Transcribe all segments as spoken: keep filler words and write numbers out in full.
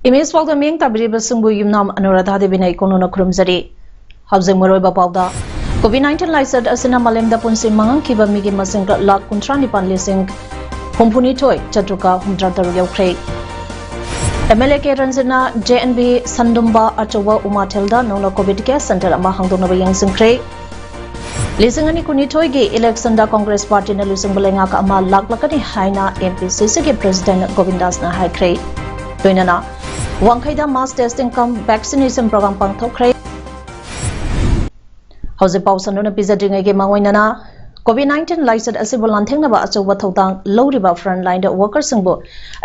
Image ꯄꯥꯎꯗ ꯃꯤꯠꯌꯦꯡ ꯇꯥꯕꯤꯔꯤꯕꯁꯤꯡꯕꯨ ꯌꯨꯝꯅꯥꯝ ꯑꯅꯨꯔꯥꯙꯥ ꯗꯦꯕꯤꯅ ꯏꯀꯣꯟ ꯅꯧꯅ ꯈꯨꯔꯨꯝꯖꯔꯤ꯫ ꯍꯧꯖꯤꯛ ꯃꯔꯨꯑꯣꯏꯕ ꯄꯥꯎꯗ, ꯀꯣꯚꯤꯗ ꯅꯥꯏꯟꯇꯤꯟ ꯂꯥꯏꯆꯠ ꯑꯁꯤꯅ ꯃꯥꯂꯦꯝꯗ ꯄꯨꯟꯁꯤ ꯃꯥꯡꯍꯟꯈꯤꯕ ꯃꯤꯒꯤ ꯃꯁꯤꯡ ꯂꯥꯈ ꯀꯨꯟꯊ꯭ꯔꯥ ꯅꯤꯄꯥꯟ ꯂꯤꯁꯤꯡ ꯍꯨꯝꯐꯨꯅꯤꯊꯣꯏ ꯆꯥꯇ꯭ꯔꯨꯛꯀ ꯍꯨꯝꯗ꯭ꯔꯥ ꯇꯔꯨꯛ ꯌꯧꯈ꯭ꯔꯦ꯫ ꯑꯦꯝ ꯑꯦꯜ ꯑꯦ ꯀꯦ ꯔꯟꯖꯤꯠꯅ ꯖꯦ ꯑꯦꯟ ꯚꯤ ꯁꯟꯗꯨꯝꯕ ꯑꯆꯧꯕ ꯎꯃꯥꯊꯦꯜꯗ ꯅꯧꯅ ꯀꯣꯚꯤꯗ ꯀꯦꯌꯔ ꯁꯦꯟꯇꯔ ꯑꯃ ꯍꯥꯡꯗꯣꯛꯅꯕ ꯌꯦꯡꯁꯤꯟꯈ꯭ꯔꯦ꯫ ꯂꯤꯁꯤꯡ ꯑꯅꯤ ꯀꯨꯟꯅꯤꯊꯣꯏꯒꯤ ꯏꯂꯦꯛꯁꯟꯗ ꯀꯣꯡꯒ꯭ꯔꯦꯁ ꯄꯥꯔꯇꯤꯅ ꯂꯨꯆꯤꯡꯕ ꯂꯩꯉꯥꯛ ꯑꯃ ꯂꯥꯛꯂꯛꯀꯅꯤ ꯍꯥꯏꯅ ꯑꯦꯝ ꯄꯤ ꯁꯤ ꯁꯤꯒꯤ ꯄ꯭ꯔꯦꯁꯤꯗꯦꯟꯠ ꯒꯣꯕꯤꯟ ꯗꯥꯁꯅ ꯍꯥꯏꯈ꯭ꯔꯦ꯫ ꯂꯣꯏꯅꯅ ꯋꯥꯡꯈꯩꯗ ꯃꯥꯁ ꯇꯦꯁꯇꯤꯡ ꯀꯝ ꯚꯦꯛꯁꯤꯅꯦꯁꯟ ꯄ꯭ꯔꯣꯒ꯭ꯔꯥꯝ ꯄꯥꯡꯊꯣꯛꯈ꯭ꯔꯦ꯫ ꯍꯧꯖꯤꯛ ꯄꯥꯎ ꯁꯟꯗꯣꯛꯅ ꯄꯤꯖꯗ꯭ꯔꯤꯉꯩꯒꯤ ꯃꯥꯡꯑꯣꯏꯅꯅ, ꯀꯣꯚꯤꯗ ꯅꯥꯏꯟꯇꯤꯟ ꯂꯥꯏꯆꯠ ꯑꯁꯤꯕꯨ ꯂꯥꯟꯊꯦꯡꯅꯕ ꯑꯆꯧꯕ ꯊꯧꯗꯥꯡ ꯂꯧꯔꯤꯕ ꯐ꯭ꯔꯟꯠ ꯂꯥꯏꯟꯗ ꯋꯥꯔꯀꯔꯁꯤꯡꯕꯨ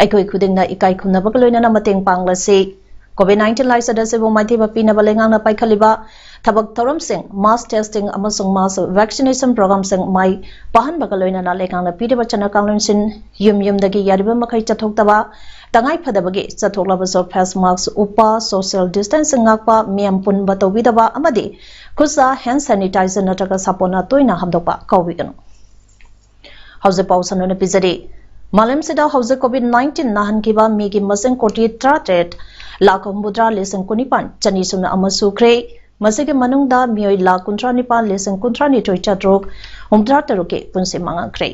ꯑꯩꯈꯣꯏ ꯈꯨꯗꯤꯡꯅ ꯏꯀꯥꯏ ꯈꯨꯝꯅꯕꯒ ꯂꯣꯏꯅꯅ ꯃꯇꯦꯡ ꯄꯥꯡꯂꯁꯤ꯫ ꯀꯣꯚꯤꯗ ꯅꯥꯏꯟꯇꯤꯟ ꯂꯥꯏꯆꯠ ꯑꯁꯤꯕꯨ ꯃꯥꯏꯊꯤꯕ ꯄꯤꯅꯕ ꯂꯩꯉꯥꯛꯅ ꯄꯥꯏꯈꯠꯂꯤꯕ ꯊꯕꯛ ꯊꯧꯔꯝꯁꯤꯡ, ꯃꯥꯁ ꯇꯦꯁꯇꯤꯡ ꯑꯃꯁꯨꯡ ꯃꯥꯁ ꯚꯦꯛꯁꯤꯅꯦꯁꯟ ꯄ꯭ꯔꯣꯒ꯭ꯔꯥꯝꯁꯤꯡ ꯃꯥꯏ ꯄꯥꯛꯍꯟꯕꯒ ꯂꯣꯏꯅꯅ ꯂꯩꯉꯥꯛꯅ ꯄꯤꯔꯤꯕ ꯆꯠꯅ ꯀꯥꯡꯂꯣꯟꯁꯤꯡ ꯌꯨꯝ ꯌꯨꯝꯗꯒꯤ ꯌꯥꯔꯤꯕ ꯃꯈꯩ ꯆꯠꯊꯣꯛꯇꯕ, ꯇꯉꯥꯏ ꯐꯗꯕꯒꯤ ꯆꯠꯊꯣꯛꯂꯕꯁꯨ ꯐꯦꯁ ꯃꯥꯁꯛ ꯎꯞꯄ, ꯁꯣꯁꯤꯌꯦꯜ ꯗꯤꯁꯇꯦꯟꯁꯤꯡ ꯉꯥꯛꯄ, ꯃꯤꯌꯥꯝ ꯄꯨꯟꯕ ꯇꯧꯕꯤꯗꯕ ꯑꯃꯗꯤ ꯈꯨꯠꯁꯥ ꯍꯦꯟ ꯁꯦꯅꯤꯇꯥꯏꯖꯔ ꯅꯠꯇ꯭ꯔꯒ ꯁꯥꯄꯣꯟꯅ ꯇꯣꯏꯅ ꯍꯥꯝꯗꯣꯛꯄ ꯀꯥꯎꯕꯤꯒꯅꯨ꯫ ꯍꯧꯖꯤꯛ ꯄꯥꯎ ꯁꯟꯗꯣꯛꯅ ꯄꯤꯖꯔꯤ꯫ ꯃꯥꯂꯦꯝꯁꯤꯗ ꯍꯧꯖꯤꯛ ꯀꯣꯚꯤꯗ ꯅꯥꯏꯟꯇꯤꯟ ꯅꯥꯍꯟꯈꯤꯕ ꯃꯤꯒꯤ ꯃꯁꯤꯡ ꯀꯣꯇꯤ ꯇꯔꯥꯇꯔꯦꯠ ꯂꯥꯈ ꯍꯨꯝꯐꯨꯇꯔꯥ ꯂꯤꯁꯤꯡ ꯀꯨꯟꯅꯤꯄꯥꯟ ꯆꯅꯤ ꯁꯨꯞꯅ ꯑꯃ ꯁꯨꯈ꯭ꯔꯦ꯫ ꯃꯁꯤꯒꯤ ꯃꯅꯨꯡꯗ ꯃꯤꯑꯣꯏ ꯂꯥꯈ ꯀꯨꯟꯊ꯭ꯔꯥ ꯅꯤꯄꯥꯟ ꯂꯤꯁꯤꯡ ꯀꯨꯟꯊ꯭ꯔꯥ ꯅꯤꯊꯣꯏ ꯆꯥꯇ꯭ꯔꯨꯛ ꯍꯨꯝꯐꯨꯇꯔꯥ ꯇꯔꯨꯛꯀꯤ ꯄꯨꯟꯁꯤ ꯃꯥꯡꯈ꯭ꯔꯦ꯫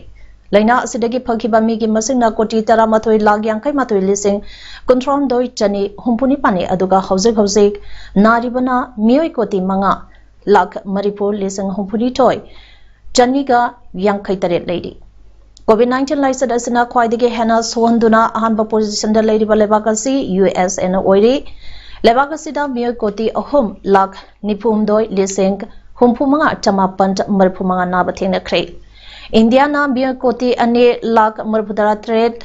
ꯂꯥꯏꯅꯥ ꯑꯁꯤꯗꯒꯤ ꯐꯈꯤꯕ ꯃꯤꯒꯤ ꯃꯁꯤꯡꯅ ꯀꯣꯇꯤ ꯇꯔꯥꯃꯥꯊꯣꯏ ꯂꯥꯈ ꯌꯥꯡꯈꯩ ꯃꯥꯊꯣꯏ ꯂꯤꯁꯤꯡ ꯀꯨꯟꯊ꯭ꯔꯥ ꯍꯨꯝꯗꯣꯏ ꯆꯅꯤ ꯍꯨꯝꯐꯨ ꯅꯤꯄꯥꯟꯅꯤ, ꯑꯗꯨꯒ ꯍꯧꯖꯤꯛ ꯍꯧꯖꯤꯛ ꯅꯥꯔꯤꯕꯅ ꯃꯤꯑꯣꯏ ꯀꯣꯇꯤ ꯃꯉꯥ ꯂꯥꯈ ꯃꯔꯤꯐꯨ ꯂꯤꯁꯤꯡ ꯍꯨꯝꯐꯨꯅꯤꯊꯣꯏ ꯆꯅꯤꯒ ꯌꯥꯡꯈꯩ ꯇꯔꯦꯠ ꯂꯩꯔꯤ꯫ ꯀꯣꯚꯤꯗ ꯅꯥꯏꯟꯇꯤꯟ ꯂꯥꯏꯆꯠ ꯑꯁꯤꯅ ꯈ꯭ꯋꯥꯏꯗꯒꯤ ꯍꯦꯟꯅ ꯁꯣꯛꯍꯟꯗꯨꯅ ꯑꯍꯥꯟꯕ ꯄꯣꯖꯤꯁꯟꯗ ꯂꯩꯔꯤꯕ ꯂꯩꯕꯥꯛ ꯑꯁꯤ ꯌꯨ ꯑꯦꯁ ꯑꯦꯅ ꯑꯣꯏꯔꯤ꯫ ꯂꯩꯕꯥꯛ ꯑꯁꯤꯗ ꯃꯤꯑꯣꯏ ꯀꯣꯇꯤ ꯑꯍꯨꯝ ꯂꯥꯈ ꯅꯤꯐꯨ ꯍꯨꯝꯗꯣꯏ ꯂꯤꯁꯤꯡ ꯍꯨꯝꯐꯨ ꯃꯉꯥ ꯆꯃꯥꯄꯟ ꯃꯔꯤꯐꯨ ꯃꯉꯥ ꯅꯥꯕ ꯊꯦꯡꯅꯈ꯭ꯔꯦ꯫ ꯏꯟꯗꯤꯌꯥꯅ ꯃꯤꯑꯣꯏ ꯀꯣꯇꯤ ꯑꯅꯤ ꯂꯥꯈ ꯃꯔꯤꯐꯨ ꯇꯔꯥ ꯇꯔꯦꯠ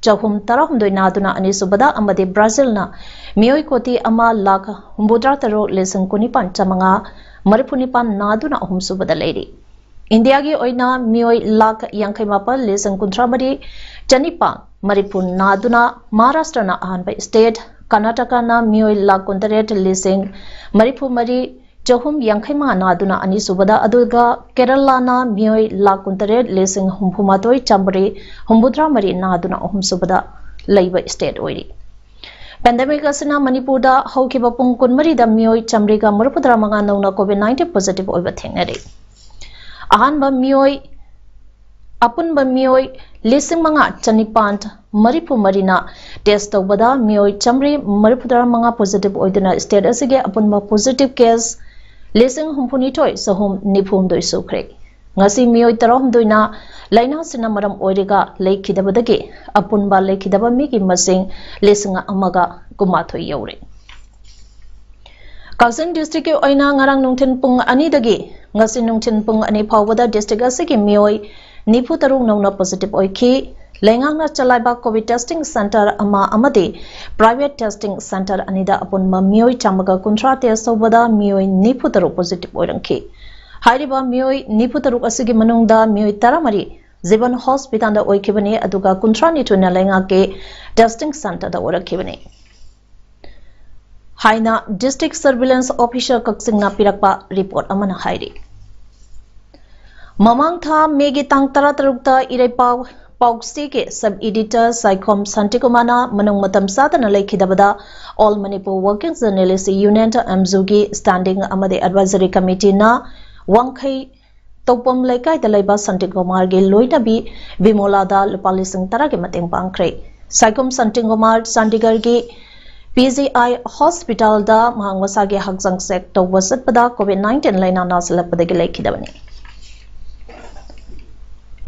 ꯆꯍꯨꯝ ꯇꯔꯥꯍꯨꯝꯗꯣꯏ ꯅꯥꯗꯨꯅ ꯑꯅꯤꯁꯨꯕꯗ ꯑꯃꯗꯤ ꯕ꯭ꯔꯥꯖꯤꯜꯅ ꯃꯤꯑꯣꯏ ꯀꯣꯇꯤ ꯑꯃ ꯂꯥꯈ ꯍꯨꯝꯐꯨꯇꯔꯥ ꯇꯔꯨꯛ ꯂꯤꯁꯤꯡ ꯀꯨꯟꯅꯤꯄꯥꯟ ꯆꯥꯃꯉꯥ ꯃꯔꯤꯐꯨ ꯅꯤꯄꯥꯟ ꯅꯥꯗꯨꯅ ꯑꯍꯨꯝꯁꯨꯕꯗ ꯂꯩꯔꯤ꯫ ꯏꯟꯗꯤꯌꯥꯒꯤ ꯑꯣꯏꯅ ꯃꯤꯑꯣꯏ ꯂꯥꯈ ꯌꯥꯡꯈꯩ ꯃꯥꯄꯜ ꯂꯤꯁꯤꯡ ꯀꯨꯟꯊ꯭ꯔꯥ ꯃꯔꯤ ꯆꯅꯤꯄꯥꯟ ꯃꯔꯤꯐꯨ ꯅꯥꯗꯨꯅ ꯃꯍꯥꯔꯥꯁꯇ꯭ꯔꯅ ꯑꯍꯥꯟꯕ ꯁ꯭ꯇꯦꯠ, ꯀꯔꯅꯥꯇꯀꯥꯅ ꯃꯤꯑꯣꯏ ꯂꯥꯈ ꯀꯨꯟꯇꯔꯦꯠ ꯂꯤꯁꯤꯡ ꯃꯔꯤꯐꯨ ꯃꯔꯤ ꯆꯍꯨꯝ ꯌꯥꯡꯈꯩ ꯃꯉꯥ ꯅꯥꯗꯨꯅ ꯑꯅꯤꯁꯨꯕꯗ, ꯑꯗꯨꯒ ꯀꯦꯔꯂꯥꯅ ꯃꯤꯑꯣꯏ ꯂꯥꯈ ꯀꯨꯟꯇꯔꯦꯠ ꯂꯤꯁꯤꯡ ꯍꯨꯝꯐꯨ ꯃꯥꯊꯣꯏ ꯆꯥꯝꯃꯔꯤ ꯍꯨꯝꯐꯨꯇꯔꯥ ꯃꯔꯤ ꯅꯥꯗꯨꯅ ꯑꯍꯨꯝꯁꯨꯕꯗ ꯂꯩꯕ ꯁ꯭ꯇꯦꯠ ꯑꯣꯏꯔꯤ꯫ ꯄꯦꯟꯗꯦꯃꯤꯛ ꯑꯁꯤꯅ ꯃꯅꯤꯄꯨꯔꯗ ꯍꯧꯈꯤꯕ ꯄꯨꯡ ꯀꯨꯟꯃꯔꯤꯗ ꯃꯤꯑꯣꯏ ꯆꯥꯝꯃꯔꯤꯒ ꯃꯔꯤꯐꯨꯇꯔꯥ ꯃꯉꯥ ꯅꯧꯅ ꯀꯣꯚꯤꯗ ꯅꯥꯏꯟꯇꯤꯟ ꯄꯣꯖꯤꯇꯤꯚ ꯑꯣꯏꯕ ꯊꯦꯡꯅꯔꯤ꯫ ꯑꯍꯥꯟꯕ ꯃꯤꯑꯣꯏ, ꯑꯄꯨꯟꯕ ꯃꯤꯑꯣꯏ ꯂꯤꯁꯤꯡ ꯃꯉꯥ ꯆꯅꯤꯄꯥꯟ ꯃꯔꯤꯐꯨ ꯃꯔꯤꯅ ꯇꯦꯁ ꯇꯧꯕꯗ ꯃꯤꯑꯣꯏ ꯆꯥꯝꯃꯔꯤ ꯃꯔꯤꯐꯨꯇꯔꯥ ꯃꯉꯥ ꯄꯣꯖꯤꯇꯤꯚ ꯑꯣꯏꯗꯨꯅ ꯁ꯭ꯇꯦꯠ ꯑꯁꯤꯒꯤ ꯑꯄꯨꯟꯕ ꯄꯣꯖꯤꯇꯤꯚ ꯀꯦꯁ ꯂꯤꯁꯤꯡ ꯍꯨꯝꯐꯨꯅꯤꯊꯣꯏ ꯆꯍꯨꯝ ꯅꯤꯐꯨꯍꯨꯝꯗꯣꯏ ꯁꯨꯈ꯭ꯔꯦ꯫ ꯉꯁꯤ ꯃꯤꯑꯣꯏ ꯇꯔꯥꯍꯨꯝꯗꯣꯏꯅ ꯂꯥꯏꯅꯥꯁꯤꯅ ꯃꯔꯝ ꯑꯣꯏꯔꯒ ꯂꯩꯈꯤꯗꯕꯗꯒꯤ ꯑꯄꯨꯟꯕ ꯂꯩꯈꯤꯗꯕ ꯃꯤꯒꯤ ꯃꯁꯤꯡ ꯂꯤꯁꯤꯡ ꯑꯃꯒ ꯀꯨꯟꯃꯥꯊꯣꯏ ꯌꯧꯔꯦ꯫ ꯀꯛꯆꯤꯡ ꯗꯤꯁꯇ꯭ꯔꯤꯛꯀꯤ ꯑꯣꯏꯅ ꯉꯔꯥꯡ ꯅꯨꯡꯊꯤꯜ ꯄꯨꯡ ꯑꯅꯤꯗꯒꯤ ꯉꯁꯤ ꯅꯨꯡꯊꯤꯜ ꯄꯨꯡ ꯑꯅꯤ ꯐꯥꯎꯕꯗ ꯗꯤꯁꯇ꯭ꯔꯤꯛ ꯑꯁꯤꯒꯤ ꯃꯤꯑꯣꯏ ꯅꯤꯐꯨ ꯇꯔꯨꯛ ꯅꯧꯅ ꯄꯣꯖꯤꯇꯤꯚ ꯑꯣꯏꯈꯤ꯫ ꯂꯩꯉꯥꯛꯅ ꯆꯂꯥꯏꯕ ꯀꯣꯚꯤꯗ ꯇꯦꯁꯇꯤꯡ ꯁꯦꯟꯇꯔ ꯑꯃ ꯑꯃꯗꯤ ꯄ꯭ꯔꯥꯏꯚꯦꯠ ꯇꯦꯁꯇꯤꯡ ꯁꯦꯟꯇꯔ ꯑꯅꯤꯗ ꯑꯄꯨꯟꯕ ꯃꯤꯑꯣꯏ ꯆꯥꯝꯃꯒ ꯀꯨꯟꯊ꯭ꯔꯥ ꯇꯦꯁ ꯇꯧꯕꯗ ꯃꯤꯑꯣꯏ ꯅꯤꯐꯨ ꯇꯔꯨꯛ ꯄꯣꯖꯤꯇꯤꯚ ꯑꯣꯏꯔꯝꯈꯤ꯫ ꯍꯥꯏꯔꯤꯕ ꯃꯤꯑꯣꯏ ꯅꯤꯐꯨ ꯇꯔꯨꯛ ꯑꯁꯤꯒꯤ ꯃꯅꯨꯡꯗ ꯃꯤꯑꯣꯏ ꯇꯔꯥꯃꯔꯤ ꯖꯤꯕꯟ ꯍꯣꯁꯄꯤꯇꯥꯜꯗ ꯑꯣꯏꯈꯤꯕꯅꯤ, ꯑꯗꯨꯒ ꯀꯨꯟꯊ꯭ꯔꯥ ꯅꯤꯊꯣꯏꯅ ꯂꯩꯉꯥꯛꯀꯤ ꯇꯦꯁꯇꯤꯡ ꯁꯦꯟꯇꯔꯗ ꯑꯣꯏꯔꯛꯈꯤꯕꯅꯤ ꯍꯥꯏꯅ ꯗꯤꯁꯇ꯭ꯔꯤꯛ ꯁꯔꯚꯤꯂꯦꯟꯁ ꯑꯣꯐꯤꯁꯔ ꯀꯛꯆꯤꯡꯅ ꯄꯤꯔꯛꯄ ꯔꯤꯄꯣꯔꯠ ꯑꯃꯅ ꯍꯥꯏꯔꯤ꯫ ꯃꯃꯥꯡ ꯊꯥ ꯃꯦꯒꯤ ꯇꯥꯡ ꯇꯔꯥꯇꯔꯨꯛꯇ ꯏꯔꯩꯄꯥꯎ ꯄꯥꯎꯆꯦꯒꯤ ꯁꯕ ꯏꯗꯤꯇꯔ ꯁꯥꯏꯈꯣꯝ ꯁꯥꯟꯇꯤꯀꯨꯃꯥꯔꯅ ꯃꯅꯨꯡ ꯃꯇꯝ ꯆꯥꯗꯅ ꯂꯩꯈꯤꯗꯕꯗ All Manipur Working Journalist Union, ꯑꯦꯝꯖꯨꯒꯤ ꯁ꯭ꯇꯦꯟꯗꯤꯡ ꯑꯃꯗꯤ ꯑꯦꯗꯚꯥꯏꯖꯔꯤ ꯀꯃꯤꯇꯤꯅ ꯋꯥꯡꯈꯩ ꯇꯧꯄꯝ ꯂꯩꯀꯥꯏꯗ ꯂꯩꯕ ꯁꯥꯟꯇꯤꯀꯨꯃꯥꯔꯒꯤ ꯂꯣꯏꯅꯕꯤ ꯕꯤꯃꯣꯂꯥꯗ ꯂꯨꯄꯥ ꯂꯤꯁꯤꯡ ꯇꯔꯥꯒꯤ ꯃꯇꯦꯡ ꯄꯥꯡꯈ꯭ꯔꯦ꯫ ꯁꯥꯏꯈꯣꯝ ꯁꯥꯟꯇꯤꯀꯨꯃꯥꯔ ꯆꯥꯟꯗꯤꯒꯔꯒꯤ ꯄꯤ ꯖꯤ ꯑꯥꯏ ꯍꯣꯁꯄꯤꯇꯥꯜꯗ ꯃꯍꯥꯛ ꯃꯁꯥꯒꯤ ꯍꯛꯆꯥꯡ ꯆꯦꯛ ꯇꯧꯕ ꯆꯠꯄꯗ ꯀꯣꯚꯤꯗ ꯅꯥꯏꯟꯇꯤꯟ ꯂꯥꯏꯅꯥ ꯅꯥꯁꯤꯜꯂꯛꯄꯗꯒꯤ ꯂꯩꯈꯤꯗꯕꯅꯤ꯫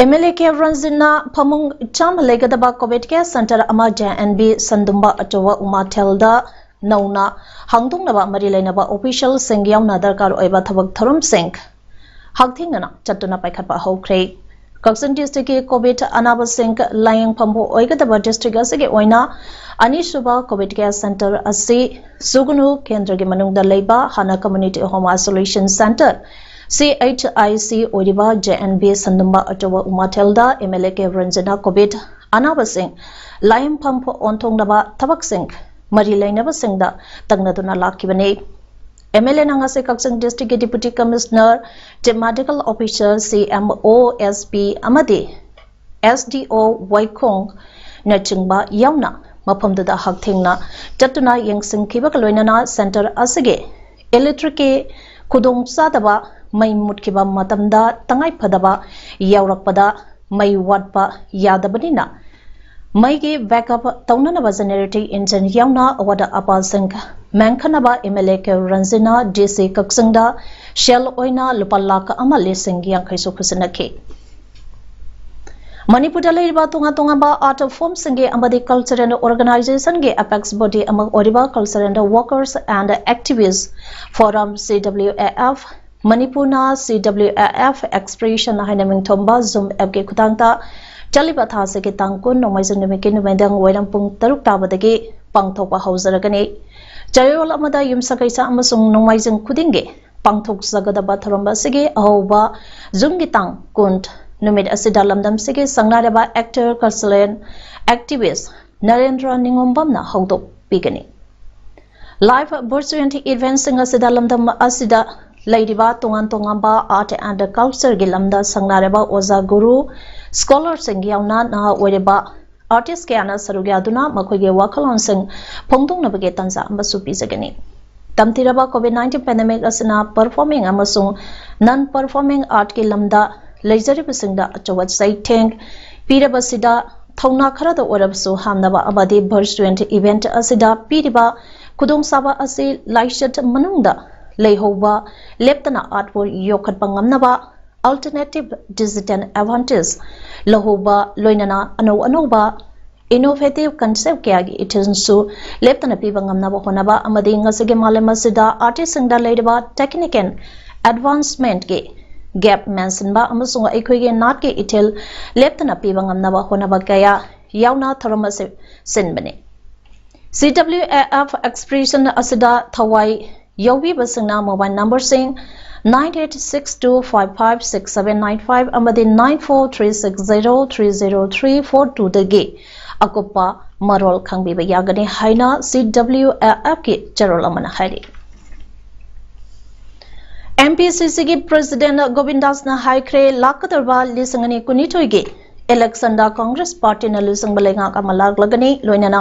ꯑꯦꯝ ꯑꯦꯜ ꯑꯦ ꯀꯦ ꯔꯟꯖꯤꯠꯅ ꯐꯃꯨꯡ ꯆꯥꯝꯃ ꯂꯩꯒꯗꯕ ꯀꯣꯚꯤꯗ ꯀꯦꯌꯔ ꯁꯦꯟꯇꯔ ꯑꯃ ꯖꯦ ꯑꯦꯟ ꯕꯤ ꯁꯟꯗꯨꯝꯕ ꯑꯆꯧꯕ ꯎꯃꯥꯊꯦꯜꯗ ꯅꯧꯅ ꯍꯥꯡꯗꯣꯛꯅꯕ ꯃꯔꯤ ꯂꯩꯅꯕ ꯑꯣꯐꯤꯁꯤꯌꯦꯜꯁꯤꯡ ꯌꯥꯎꯅ ꯗꯔꯀꯥꯔ ꯑꯣꯏꯕ ꯊꯕꯛ ꯊꯧꯔꯝꯁꯤꯡ ꯍꯛꯊꯦꯡꯅꯅ ꯆꯠꯇꯨꯅ ꯄꯥꯏꯈꯠꯄ ꯍꯧꯈ꯭ꯔꯦ꯫ ꯀꯛꯆꯤꯡ ꯗꯤꯁꯇ꯭ꯔꯤꯛꯀꯤ ꯀꯣꯚꯤꯗ ꯑꯅꯥꯕꯁꯤꯡ ꯂꯥꯌꯦꯡꯐꯝꯕꯨ ꯑꯣꯏꯒꯗꯕ ꯗꯤꯁꯇ꯭ꯔꯤꯛ ꯑꯁꯤꯒꯤ ꯑꯣꯏꯅ ꯑꯅꯤꯁꯨꯕ ꯀꯣꯚꯤꯗ ꯀꯦꯌꯔ ꯁꯦꯟꯇꯔ ꯑꯁꯤ ꯁꯨꯒꯅꯨ ꯀꯦꯟꯗ꯭ꯔꯒꯤ ꯃꯅꯨꯡꯗ ꯂꯩꯕ ꯍꯥꯟꯅ community home isolation centre, C H I C, ꯑꯣꯏꯔꯤꯕ ꯖꯦ ꯑꯦꯟ ꯕꯤ ꯁꯟꯗꯨꯝꯕ ꯑꯆꯧꯕ ꯎꯃꯥꯊꯦꯜꯗ ꯑꯦꯝ ꯑꯦꯜ ꯑꯦ ꯀꯦ ꯔꯟꯖꯅ ꯀꯣꯚꯤꯗ ꯑꯅꯥꯕꯁꯤꯡ ꯂꯥꯌꯦꯡꯐꯝ ꯑꯣꯟꯊꯣꯛꯅꯕ ꯊꯕꯛꯁꯤꯡ ꯃꯔꯤ ꯂꯩꯅꯕꯁꯤꯡꯗ ꯇꯛꯅꯗꯨꯅ ꯂꯥꯛꯈꯤꯕꯅꯤ꯫ ꯑꯦꯝ ꯑꯦꯜ ꯑꯦꯅ ꯉꯁꯤ ꯀꯛꯆꯤꯡ ꯗꯤꯁꯇ꯭ꯔꯤꯛꯀꯤ deputy commissioner, chief medical officer, ꯁꯤ ꯑꯦꯝ ꯑꯣ, ꯑꯦꯁ ꯄꯤ ꯑꯃꯗꯤ ꯑꯦꯁ ꯗꯤ ꯑꯣ ꯋꯥꯏꯈꯣꯡꯅꯆꯤꯡꯕ ꯌꯥꯎꯅ ꯃꯐꯝꯗꯨꯗ ꯍꯛꯊꯦꯡꯅ ꯆꯠꯇꯨꯅ ꯌꯦꯡꯁꯤꯟꯈꯤꯕꯒ ꯂꯣꯏꯅꯅ ꯁꯦꯟꯇꯔ ꯑꯁꯤꯒꯤ ꯏꯂꯦꯛꯇ꯭ꯔꯤꯛꯀꯤ ꯈꯨꯗꯣꯡꯆꯥꯗꯕ, ꯃꯩ ꯃꯨꯠꯈꯤꯕ ꯃꯇꯝꯗ ꯇꯉꯥꯏꯐꯗꯕ ꯌꯥꯎꯔꯛꯄꯗ ꯃꯩ ꯋꯥꯠꯄ ꯌꯥꯗꯕꯅꯤꯅ ꯃꯩꯒꯤ ꯕꯦꯛꯑꯞ ꯇꯧꯅꯅꯕ ꯖꯦꯅꯦꯔꯦꯇꯤꯡ ꯏꯟꯖꯤꯟ ꯌꯥꯎꯅ ꯑꯋꯥꯠ ꯑꯄꯥꯁꯤꯡ ꯃꯦꯟꯈꯠꯅꯕ ꯑꯦꯝ ꯑꯦꯜ ꯑꯦ ꯀꯦ ꯔꯟꯖꯤꯅ ꯗꯤ ꯁꯤ ꯀꯛꯆꯤꯡꯗ ꯁꯦꯜ ꯑꯣꯏꯅ ꯂꯨꯄꯥ ꯂꯥꯈ ꯑꯃ ꯂꯤꯁꯤꯡ ꯌꯥꯡꯈꯩꯁꯨ ꯈꯨꯠꯁꯤꯟꯅꯈꯤ꯫ ꯃꯅꯤꯄꯨꯔꯗ ꯂꯩꯔꯤꯕ ꯇꯣꯉꯥꯟ ꯇꯣꯉꯥꯟꯕ ꯑꯥꯔꯠ ꯐꯣꯝꯁꯤꯡꯒꯤ ꯑꯃꯗꯤ ꯀꯜꯆꯔꯦꯜ ꯑꯣꯔꯒꯅꯥꯏꯖꯦꯁꯟꯒꯤ ꯑꯦꯄꯦꯛꯁ ꯕꯣꯗꯤ ꯑꯃ ꯑꯣꯏꯔꯤꯕ Cultural Workers and Activists Forum, C W A F, ꯃꯅꯤꯄꯨꯔꯅ C W A F Expression ꯍꯥꯏꯅ ꯃꯤꯡꯊꯣꯟꯕ ꯖꯨꯝ ꯑꯦꯞꯀꯤ ꯈꯨꯊꯥꯡꯗ ꯆꯠꯂꯤꯕ ꯊꯥ ꯑꯁꯤꯒꯤ ꯇꯥꯡ ꯀꯨꯟ, ꯅꯣꯡꯃꯥꯏꯖꯤꯡ ꯅꯨꯃꯤꯠꯀꯤ ꯅꯨꯃꯤꯗꯥꯡ ꯋꯥꯏꯔꯝ ꯄꯨꯡ ꯇꯔꯨꯛ ꯇꯥꯕꯗꯒꯤ ꯄꯥꯡꯊꯣꯛꯄ ꯍꯧꯖꯔꯒꯅꯤ꯫ ꯆꯌꯣꯜ ꯑꯃꯗ ꯌꯨꯝꯁꯀꯩꯁ ꯑꯃꯁꯨꯡ ꯅꯣꯡꯃꯥꯏꯖꯤꯡ ꯈꯨꯗꯤꯡꯒꯤ ꯄꯥꯡꯊꯣꯛꯆꯒꯗꯕ ꯊꯧꯔꯝ ꯑꯁꯤꯒꯤ ꯑꯍꯧꯕ ꯖꯨꯟꯒꯤ ꯇꯥꯡ ꯀꯨꯟ ꯅꯨꯃꯤꯠ ꯑꯁꯤꯗ ꯂꯝꯗꯝꯁꯤꯒꯤ ꯁꯛꯅꯥꯏꯔꯕ actor, cultural activist Narendra ꯅꯤꯉꯣꯝꯕꯝꯅ ꯍꯧꯗꯣꯛꯄꯤꯒꯅꯤ꯫ Live virtual eventꯁꯤꯡ ꯑꯁꯤꯗ ꯂꯝꯗꯝ ꯑꯁꯤꯗ ꯂꯩꯔꯤꯕ ꯇꯣꯉꯥꯟ ꯇꯣꯉꯥꯟꯕ art and cultureꯒꯤ ꯂꯝꯗ ꯁꯛꯅꯥꯏꯔꯕ ꯑꯣꯖꯥ, ꯒꯨꯔꯨ, scholarꯁꯤꯡ ꯌꯥꯎꯅ ꯅꯍꯥ ꯑꯣꯏꯔꯤꯕ artist ꯀꯌꯥꯅ ꯁꯔꯨꯛ ꯌꯥꯗꯨꯅ ꯃꯈꯣꯏꯒꯤ ꯋꯥꯈꯜꯂꯣꯟꯁꯤꯡ ꯐꯣꯡꯗꯣꯛꯅꯕꯒꯤ ꯇꯥꯟꯖꯥ ꯑꯃꯁꯨ ꯄꯤꯖꯒꯅꯤ꯫ ꯇꯝꯊꯤꯔꯕ COVID nineteen pandemic ꯑꯁꯤꯅ performing ꯑꯃꯁꯨꯡ non performing artꯀꯤ ꯂꯝꯗ ꯂꯩꯖꯔꯤꯕꯁꯤꯡꯗ ꯑꯆꯧꯕ ꯆꯩꯊꯦꯡ ꯄꯤꯔꯕꯁꯤꯗ ꯊꯧꯅꯥ ꯈꯔꯗ ꯑꯣꯏꯔꯕꯁꯨ ꯍꯥꯞꯅꯕ ꯑꯃꯗꯤ virtual event ꯑꯁꯤꯗ ꯄꯤꯔꯤꯕ ꯈꯨꯗꯣꯡꯆꯥꯕ ꯑꯁꯤ ꯂꯥꯏꯆꯠ ꯃꯅꯨꯡꯗ ꯂꯩꯍꯧꯕ ꯂꯦꯞꯇꯅ artꯄꯨ ꯌꯣꯛꯈꯠꯄ ꯉꯝꯅꯕ alternative digital advantage ꯂꯧꯍꯧꯕ ꯂꯣꯏꯅꯅ ꯑꯅꯧ ꯑꯅꯧꯕ innovative concept ꯀꯌꯥꯒꯤ ꯏꯊꯤꯜꯁꯨ ꯂꯦꯞꯇꯅ ꯄꯤꯕ ꯉꯝꯅꯕ ꯍꯣꯠꯅꯕ ꯑꯃꯗꯤ ꯉꯁꯤꯒꯤ ꯃꯥꯂꯦꯝ ꯑꯁꯤꯗ artistꯁꯤꯡꯗ ꯂꯩꯔꯤꯕ technical advancementꯀꯤ gap ꯃꯦꯟꯁꯤꯟꯕ ꯑꯃꯁꯨꯡ ꯑꯩꯈꯣꯏꯒꯤ ꯅꯥꯠꯀꯤ ꯏꯊꯤꯜ ꯂꯦꯞꯇꯅ ꯄꯤꯕ ꯉꯝꯅꯕ ꯍꯣꯠꯅꯕ ꯀꯌꯥ ꯌꯥꯎꯅ ꯊꯧꯔꯝ ꯑꯁꯤ ꯁꯤꯟꯕꯅꯤ꯫ C W A F expression ꯑꯁꯤꯗ ꯊꯋꯥꯏ ꯌꯥꯎꯕꯤꯕꯁꯤꯡꯅ mobile numberꯁꯤꯡ nine eight six two five five six seven nine five ꯑꯃꯗꯤ nine four three six zero three zero three four twoꯗꯒꯤ ꯑꯀꯨꯞꯄ ꯃꯔꯣꯜ ꯈꯪꯕꯤꯕ ꯌꯥꯒꯅꯤ ꯍꯥꯏꯅ C W A Fꯀꯤ ꯆꯦꯔꯣꯜ ꯑꯃꯅ ꯍꯥꯏꯔꯤ꯫ M P C Cꯒꯤ President ꯒꯣꯕꯤꯟꯗꯥꯁꯅ ꯍꯥꯏꯈ꯭ꯔꯦ, ꯂꯥꯛꯀꯗꯧꯔꯤꯕ ꯂꯤꯁꯤꯡ ꯑꯅꯤ ꯀꯨꯟꯅꯤꯊꯣꯏꯒꯤ electionꯗ Congress Partyꯅ ꯂꯨꯆꯤꯡꯕ ꯂꯩꯉꯥꯛ ꯑꯃ ꯂꯥꯛꯂꯒꯅꯤ, ꯂꯣꯏꯅꯅ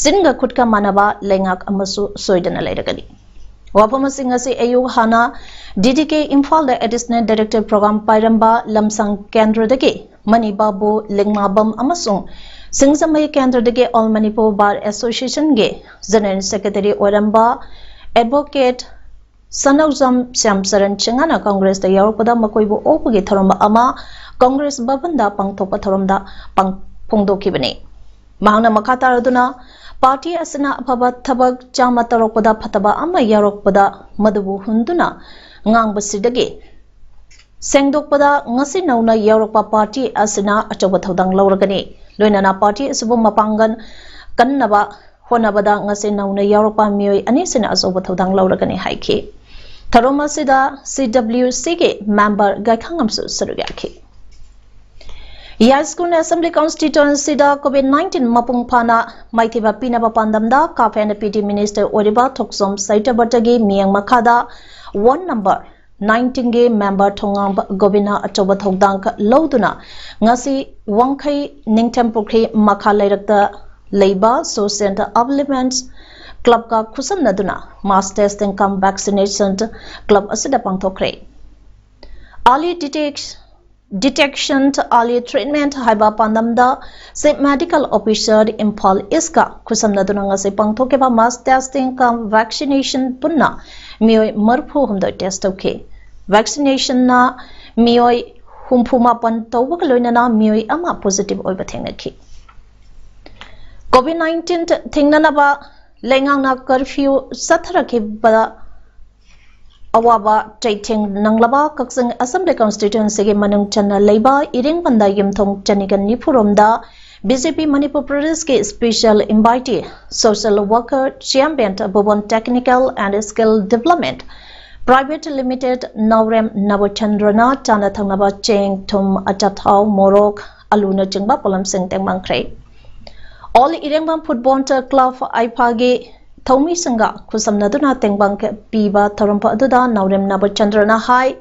ꯆꯤꯟꯒ ꯈꯨꯠꯀ ꯃꯥꯟꯅꯕ ꯂꯩꯉꯥꯛ ꯑꯃꯁꯨ ꯁꯣꯏꯗꯅ ꯂꯩꯔꯒꯅꯤ꯫ ꯋꯥꯐꯝ ꯑꯁꯤ ꯉꯁꯤ ꯑꯌꯨꯛ ꯍꯥꯟꯅ D D K ꯏꯝꯐꯥꯜꯗ Additional Director Program ꯄꯥꯏꯔꯝꯕ ꯂꯝꯁꯪ ꯀꯦꯟꯗ꯭ꯔꯗꯒꯤ ꯃꯅꯤ ꯕꯥꯕꯨ ꯂꯤꯡꯃꯥꯕꯝ ꯑꯃꯁꯨꯡ ꯁꯤꯡꯖꯃꯩ ꯀꯦꯟꯗ꯭ꯔꯗꯒꯤ All Manipur Bar Associationꯒꯤ General Secretary ꯑꯣꯏꯔꯝꯕ Advocate ꯁꯅꯧꯖꯝ ꯁ꯭ꯌꯥꯝꯆꯔꯟ ꯆꯤꯡꯉꯥꯅ Congressꯇ ꯌꯥꯎꯔꯛꯄꯗ ꯃꯈꯣꯏꯕꯨ ꯑꯣꯛꯄꯒꯤ ꯊꯧꯔꯝ ꯑꯃ Congress ꯚꯕꯟꯗ ꯄꯥꯡꯊꯣꯛꯄ ꯊꯧꯔꯝꯗ ꯄꯥꯡ-, ꯐꯣꯡꯗꯣꯛꯈꯤꯕꯅꯤ꯫ ꯃꯍꯥꯛꯅ ꯃꯈꯥ ꯇꯥꯔꯗꯨꯅ, party ꯑꯁꯤꯅ ꯑꯐꯕ ꯊꯕꯛ ꯆꯥꯝꯃ ꯇꯧꯔꯛꯄꯗ ꯐꯠꯇꯕ ꯑꯃ ꯌꯥꯎꯔꯛꯄꯗ ꯃꯗꯨꯕꯨ ꯍꯨꯟꯗꯨꯅ ꯉꯥꯡꯕꯁꯤꯗꯒꯤ ꯁꯦꯡꯗꯣꯛꯄꯗ ꯉꯁꯤ ꯅꯧꯅ ꯌꯥꯎꯔꯛꯄ party ꯑꯁꯤꯅ ꯑꯆꯧꯕ ꯊꯧꯗꯥꯡ ꯂꯧꯔꯒꯅꯤ꯫ ꯂꯣꯏꯅꯅ party ꯑꯁꯤꯕꯨ ꯃꯄꯥꯡꯒꯜ ꯀꯟꯅꯕ ꯍꯣꯠꯅꯕꯗ ꯉꯁꯤ ꯅꯧꯅ ꯌꯥꯎꯔꯛꯄ ꯃꯤꯑꯣꯏ ꯑꯅꯤꯁꯤꯅ ꯑꯆꯧꯕ ꯊꯧꯗꯥꯡ ꯂꯧꯔꯒꯅꯤ ꯍꯥꯏꯈꯤ꯫ ꯊꯧꯔꯝ ꯑꯁꯤꯗ C W Cꯒꯤ member ꯒꯥꯏꯈꯥꯉꯝꯁꯨ ꯁꯔꯨꯛ ꯌꯥꯈꯤ꯫ ꯌꯥꯏꯁ꯭ꯀꯨꯜ Assembly Constituencyꯗ COVID nineteen ꯃꯄꯨꯡ ꯐꯥꯅ ꯃꯥꯏꯊꯤꯕ ꯄꯤꯅꯕ ꯄꯥꯟꯗꯝꯗ CAF and P D Minister ꯑꯣꯏꯔꯤꯕ ꯊꯣꯛꯆꯣꯝ ꯁꯩꯇꯕꯇꯒꯤ ꯃꯤꯠꯌꯦꯡ ꯃꯈꯥꯗ ward number nineteenꯒꯤ member ꯊꯣꯉꯥꯝꯕ ꯒꯣꯕꯤꯟꯅ ꯑꯆꯧꯕ ꯊꯧꯗꯥꯡ ꯂꯧꯗꯨꯅ ꯉꯁꯤ ꯋꯥꯡꯈꯩ ꯅꯤꯡꯊꯦꯝ ꯄꯨꯈ꯭ꯔꯤ ꯃꯈꯥ ꯂꯩꯔꯛꯇ ꯂꯩꯕ Social Development Clubꯀ ꯈꯨꯠꯁꯝꯅꯗꯨꯅ mass testing cum vaccination club ꯑꯁꯤꯗ ꯄꯥꯡꯊꯣꯛꯈ꯭ꯔꯦ꯫ Early detect-, Detection, Early Treatment ꯍꯥꯏꯕ ꯄꯥꯟꯗꯝꯗ Chief Medical Officer ꯏꯝꯐꯥꯜ Eastꯀ ꯈꯨꯠꯁꯝꯅꯗꯨꯅ ꯉꯁꯤ ꯄꯥꯡꯊꯣꯛꯈꯤꯕ mass testing cum vaccination ꯄꯨꯟꯅ ꯃꯤꯑꯣꯏ ꯃꯔꯤꯐꯨ ꯍꯨꯝꯗꯣꯏ test ꯇꯧꯈꯤ꯫ Vaccinationꯅ ꯃꯤꯑꯣꯏ ꯍꯨꯝꯐꯨ ꯃꯥꯄꯟ ꯇꯧꯕꯒ ꯂꯣꯏꯅꯅ ꯃꯤꯑꯣꯏ ꯑꯃ positive ꯑꯣꯏꯕ ꯊꯦꯡꯅꯈꯤ꯫ COVID nineteen ꯊꯤꯡꯅꯅꯕ ꯂꯩꯉꯥꯛꯅ curfew ꯆꯠꯊꯔꯛꯈꯤꯕ ꯑꯋꯥꯕ ꯆꯩꯊꯦꯡ ꯅꯪꯂꯕ ꯀꯛꯆꯤꯡ Assembly Constituency ꯒꯤ ꯃꯅꯨꯡ ꯆꯟꯅ ꯂꯩꯕ ꯏꯔꯦꯡꯕꯝꯗ ꯌꯨꯝꯊꯣꯡ ꯆꯅꯤꯒ ꯅꯤꯐꯨ ꯔꯣꯝꯗ B J P Manipur Pradesh ꯀꯤ special invitee social worker chairman Bhuban Technical and Skill Development Private Limited ꯅꯥꯎꯔꯦꯝ ꯅꯕꯣꯆꯟꯗ꯭ꯔꯅ ꯆꯥꯅ ꯊꯛꯅꯕ ꯆꯦꯡ, ꯊꯨꯝ, ꯑꯆꯥꯊꯥꯎ, ꯃꯣꯔꯣꯛ, ꯑꯂꯨꯅꯆꯤꯡꯕ ꯄꯣꯠꯂꯝꯁꯤꯡ ꯇꯦꯡꯕꯥꯡꯈ꯭ꯔꯦ꯫ All ꯏꯔꯦꯡꯕꯝ Football Club, ꯑꯥꯏꯐꯥꯒꯤ ꯊꯧꯃꯤꯁꯤꯡꯒ ꯈꯨꯠꯁꯝꯅꯗꯨꯅ ꯇꯦꯡꯕꯥꯡ ꯄꯤꯕ ꯊꯧꯔꯝ ꯑꯗꯨꯗ ꯅꯥꯎꯔꯦꯝ ꯅꯕꯣꯆꯟꯗ꯭ꯔꯅ ꯍꯥꯏ,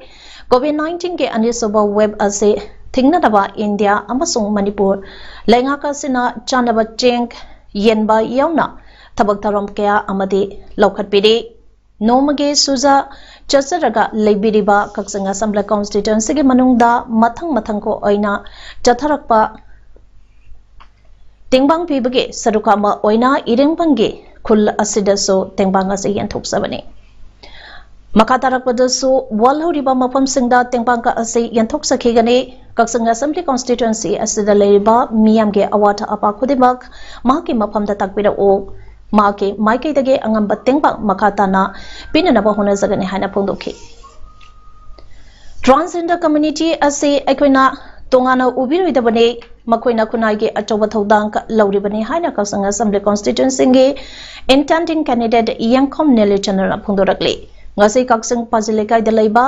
COVID nineteen ꯒꯤ ꯑꯅꯤꯁꯨꯕ wave ꯑꯁꯤ ꯊꯤꯡꯅꯅꯕ ꯏꯟꯗꯤꯌꯥ ꯑꯃꯁꯨꯡ ꯃꯅꯤꯄꯨꯔ ꯂꯩꯉꯥꯛ ꯑꯁꯤꯅ ꯆꯥꯅꯕ ꯆꯦꯡ ꯌꯦꯟꯕ ꯌꯥꯎꯅ ꯊꯕꯛ ꯊꯧꯔꯝ ꯀꯌꯥ ꯑꯃꯗꯤ ꯂꯧꯈꯠꯄꯤꯔꯤ꯫ ꯅꯣꯡꯃꯒꯤ ꯁꯨꯖ ꯆꯠꯆꯔꯒ ꯂꯩꯕꯤꯔꯤꯕ ꯀꯛꯆꯤꯡ Assembly Constituency ꯒꯤ ꯃꯅꯨꯡꯗ ꯃꯊꯪ ꯃꯊꯪ ꯑꯣꯏꯅ ꯆꯠꯊꯔꯛꯄ ꯇꯦꯡꯕꯥꯡ ꯄꯤꯕꯒꯤ ꯁꯔꯨꯛ ꯑꯃ ꯑꯣꯏꯅ ꯏꯔꯦꯡꯕꯝꯒꯤ ꯈꯨꯜ ꯑꯁꯤꯗꯁꯨ ꯇꯦꯡꯕꯥꯡ ꯑꯁꯤ ꯌꯦꯟꯊꯣꯛꯆꯕꯅꯤ꯫ ꯃꯈꯥ ꯇꯥꯔꯛꯄꯗꯁꯨ ꯋꯥꯜꯍꯧꯔꯤꯕ ꯃꯐꯝꯁꯤꯡꯗ ꯇꯦꯡꯕꯥꯡ ꯑꯁꯤ ꯌꯦꯟꯊꯣꯛꯆꯈꯤꯒꯅꯤ꯫ ꯀꯛꯆꯤꯡ Assembly Constituency ꯑꯁꯤꯗ ꯂꯩꯔꯤꯕ ꯃꯤꯌꯥꯝꯒꯤ ꯑꯋꯥꯠ ꯑꯄꯥ ꯈꯨꯗꯤꯡꯃꯛ ꯃꯍꯥꯛꯀꯤ ꯃꯐꯝꯗ ꯇꯥꯛꯄꯤꯔꯛꯎ꯫ ꯃꯍꯥꯛꯀꯤ ꯃꯥꯏꯀꯩꯗꯒꯤ ꯑꯉꯝꯕ ꯇꯦꯡꯕꯥꯡ ꯃꯈꯥ ꯇꯥꯅ ꯄꯤꯅꯅꯕ ꯍꯣꯠꯅꯖꯒꯅꯤ ꯍꯥꯏꯅ ꯐꯣꯡꯗꯣꯛꯈꯤ꯫ Transgender community ꯑꯁꯤ ꯑꯩꯈꯣꯏꯅ ꯇꯣꯉꯥꯟꯅ ꯎꯕꯤꯔꯣꯏꯗꯕꯅꯤ, ꯃꯈꯣꯏꯅ ꯈꯨꯟꯅꯥꯏꯒꯤ ꯑꯆꯧꯕ ꯊꯧꯗꯥꯡ ꯂꯧꯔꯤꯕꯅꯤ ꯍꯥꯏꯅ ꯀꯛꯆꯤꯡ Assembly Constituency ꯒꯤ intending candidate ꯌꯦꯡꯈꯣꯝ ꯅꯤꯂꯤꯆꯟꯗ꯭ꯔꯅ ꯐꯣꯡꯗꯣꯔꯛꯂꯤ꯫ ꯉꯁꯤ ꯀꯛꯆꯤꯡ ꯄꯥꯖꯤ ꯂꯩꯀꯥꯏꯗ ꯂꯩꯕ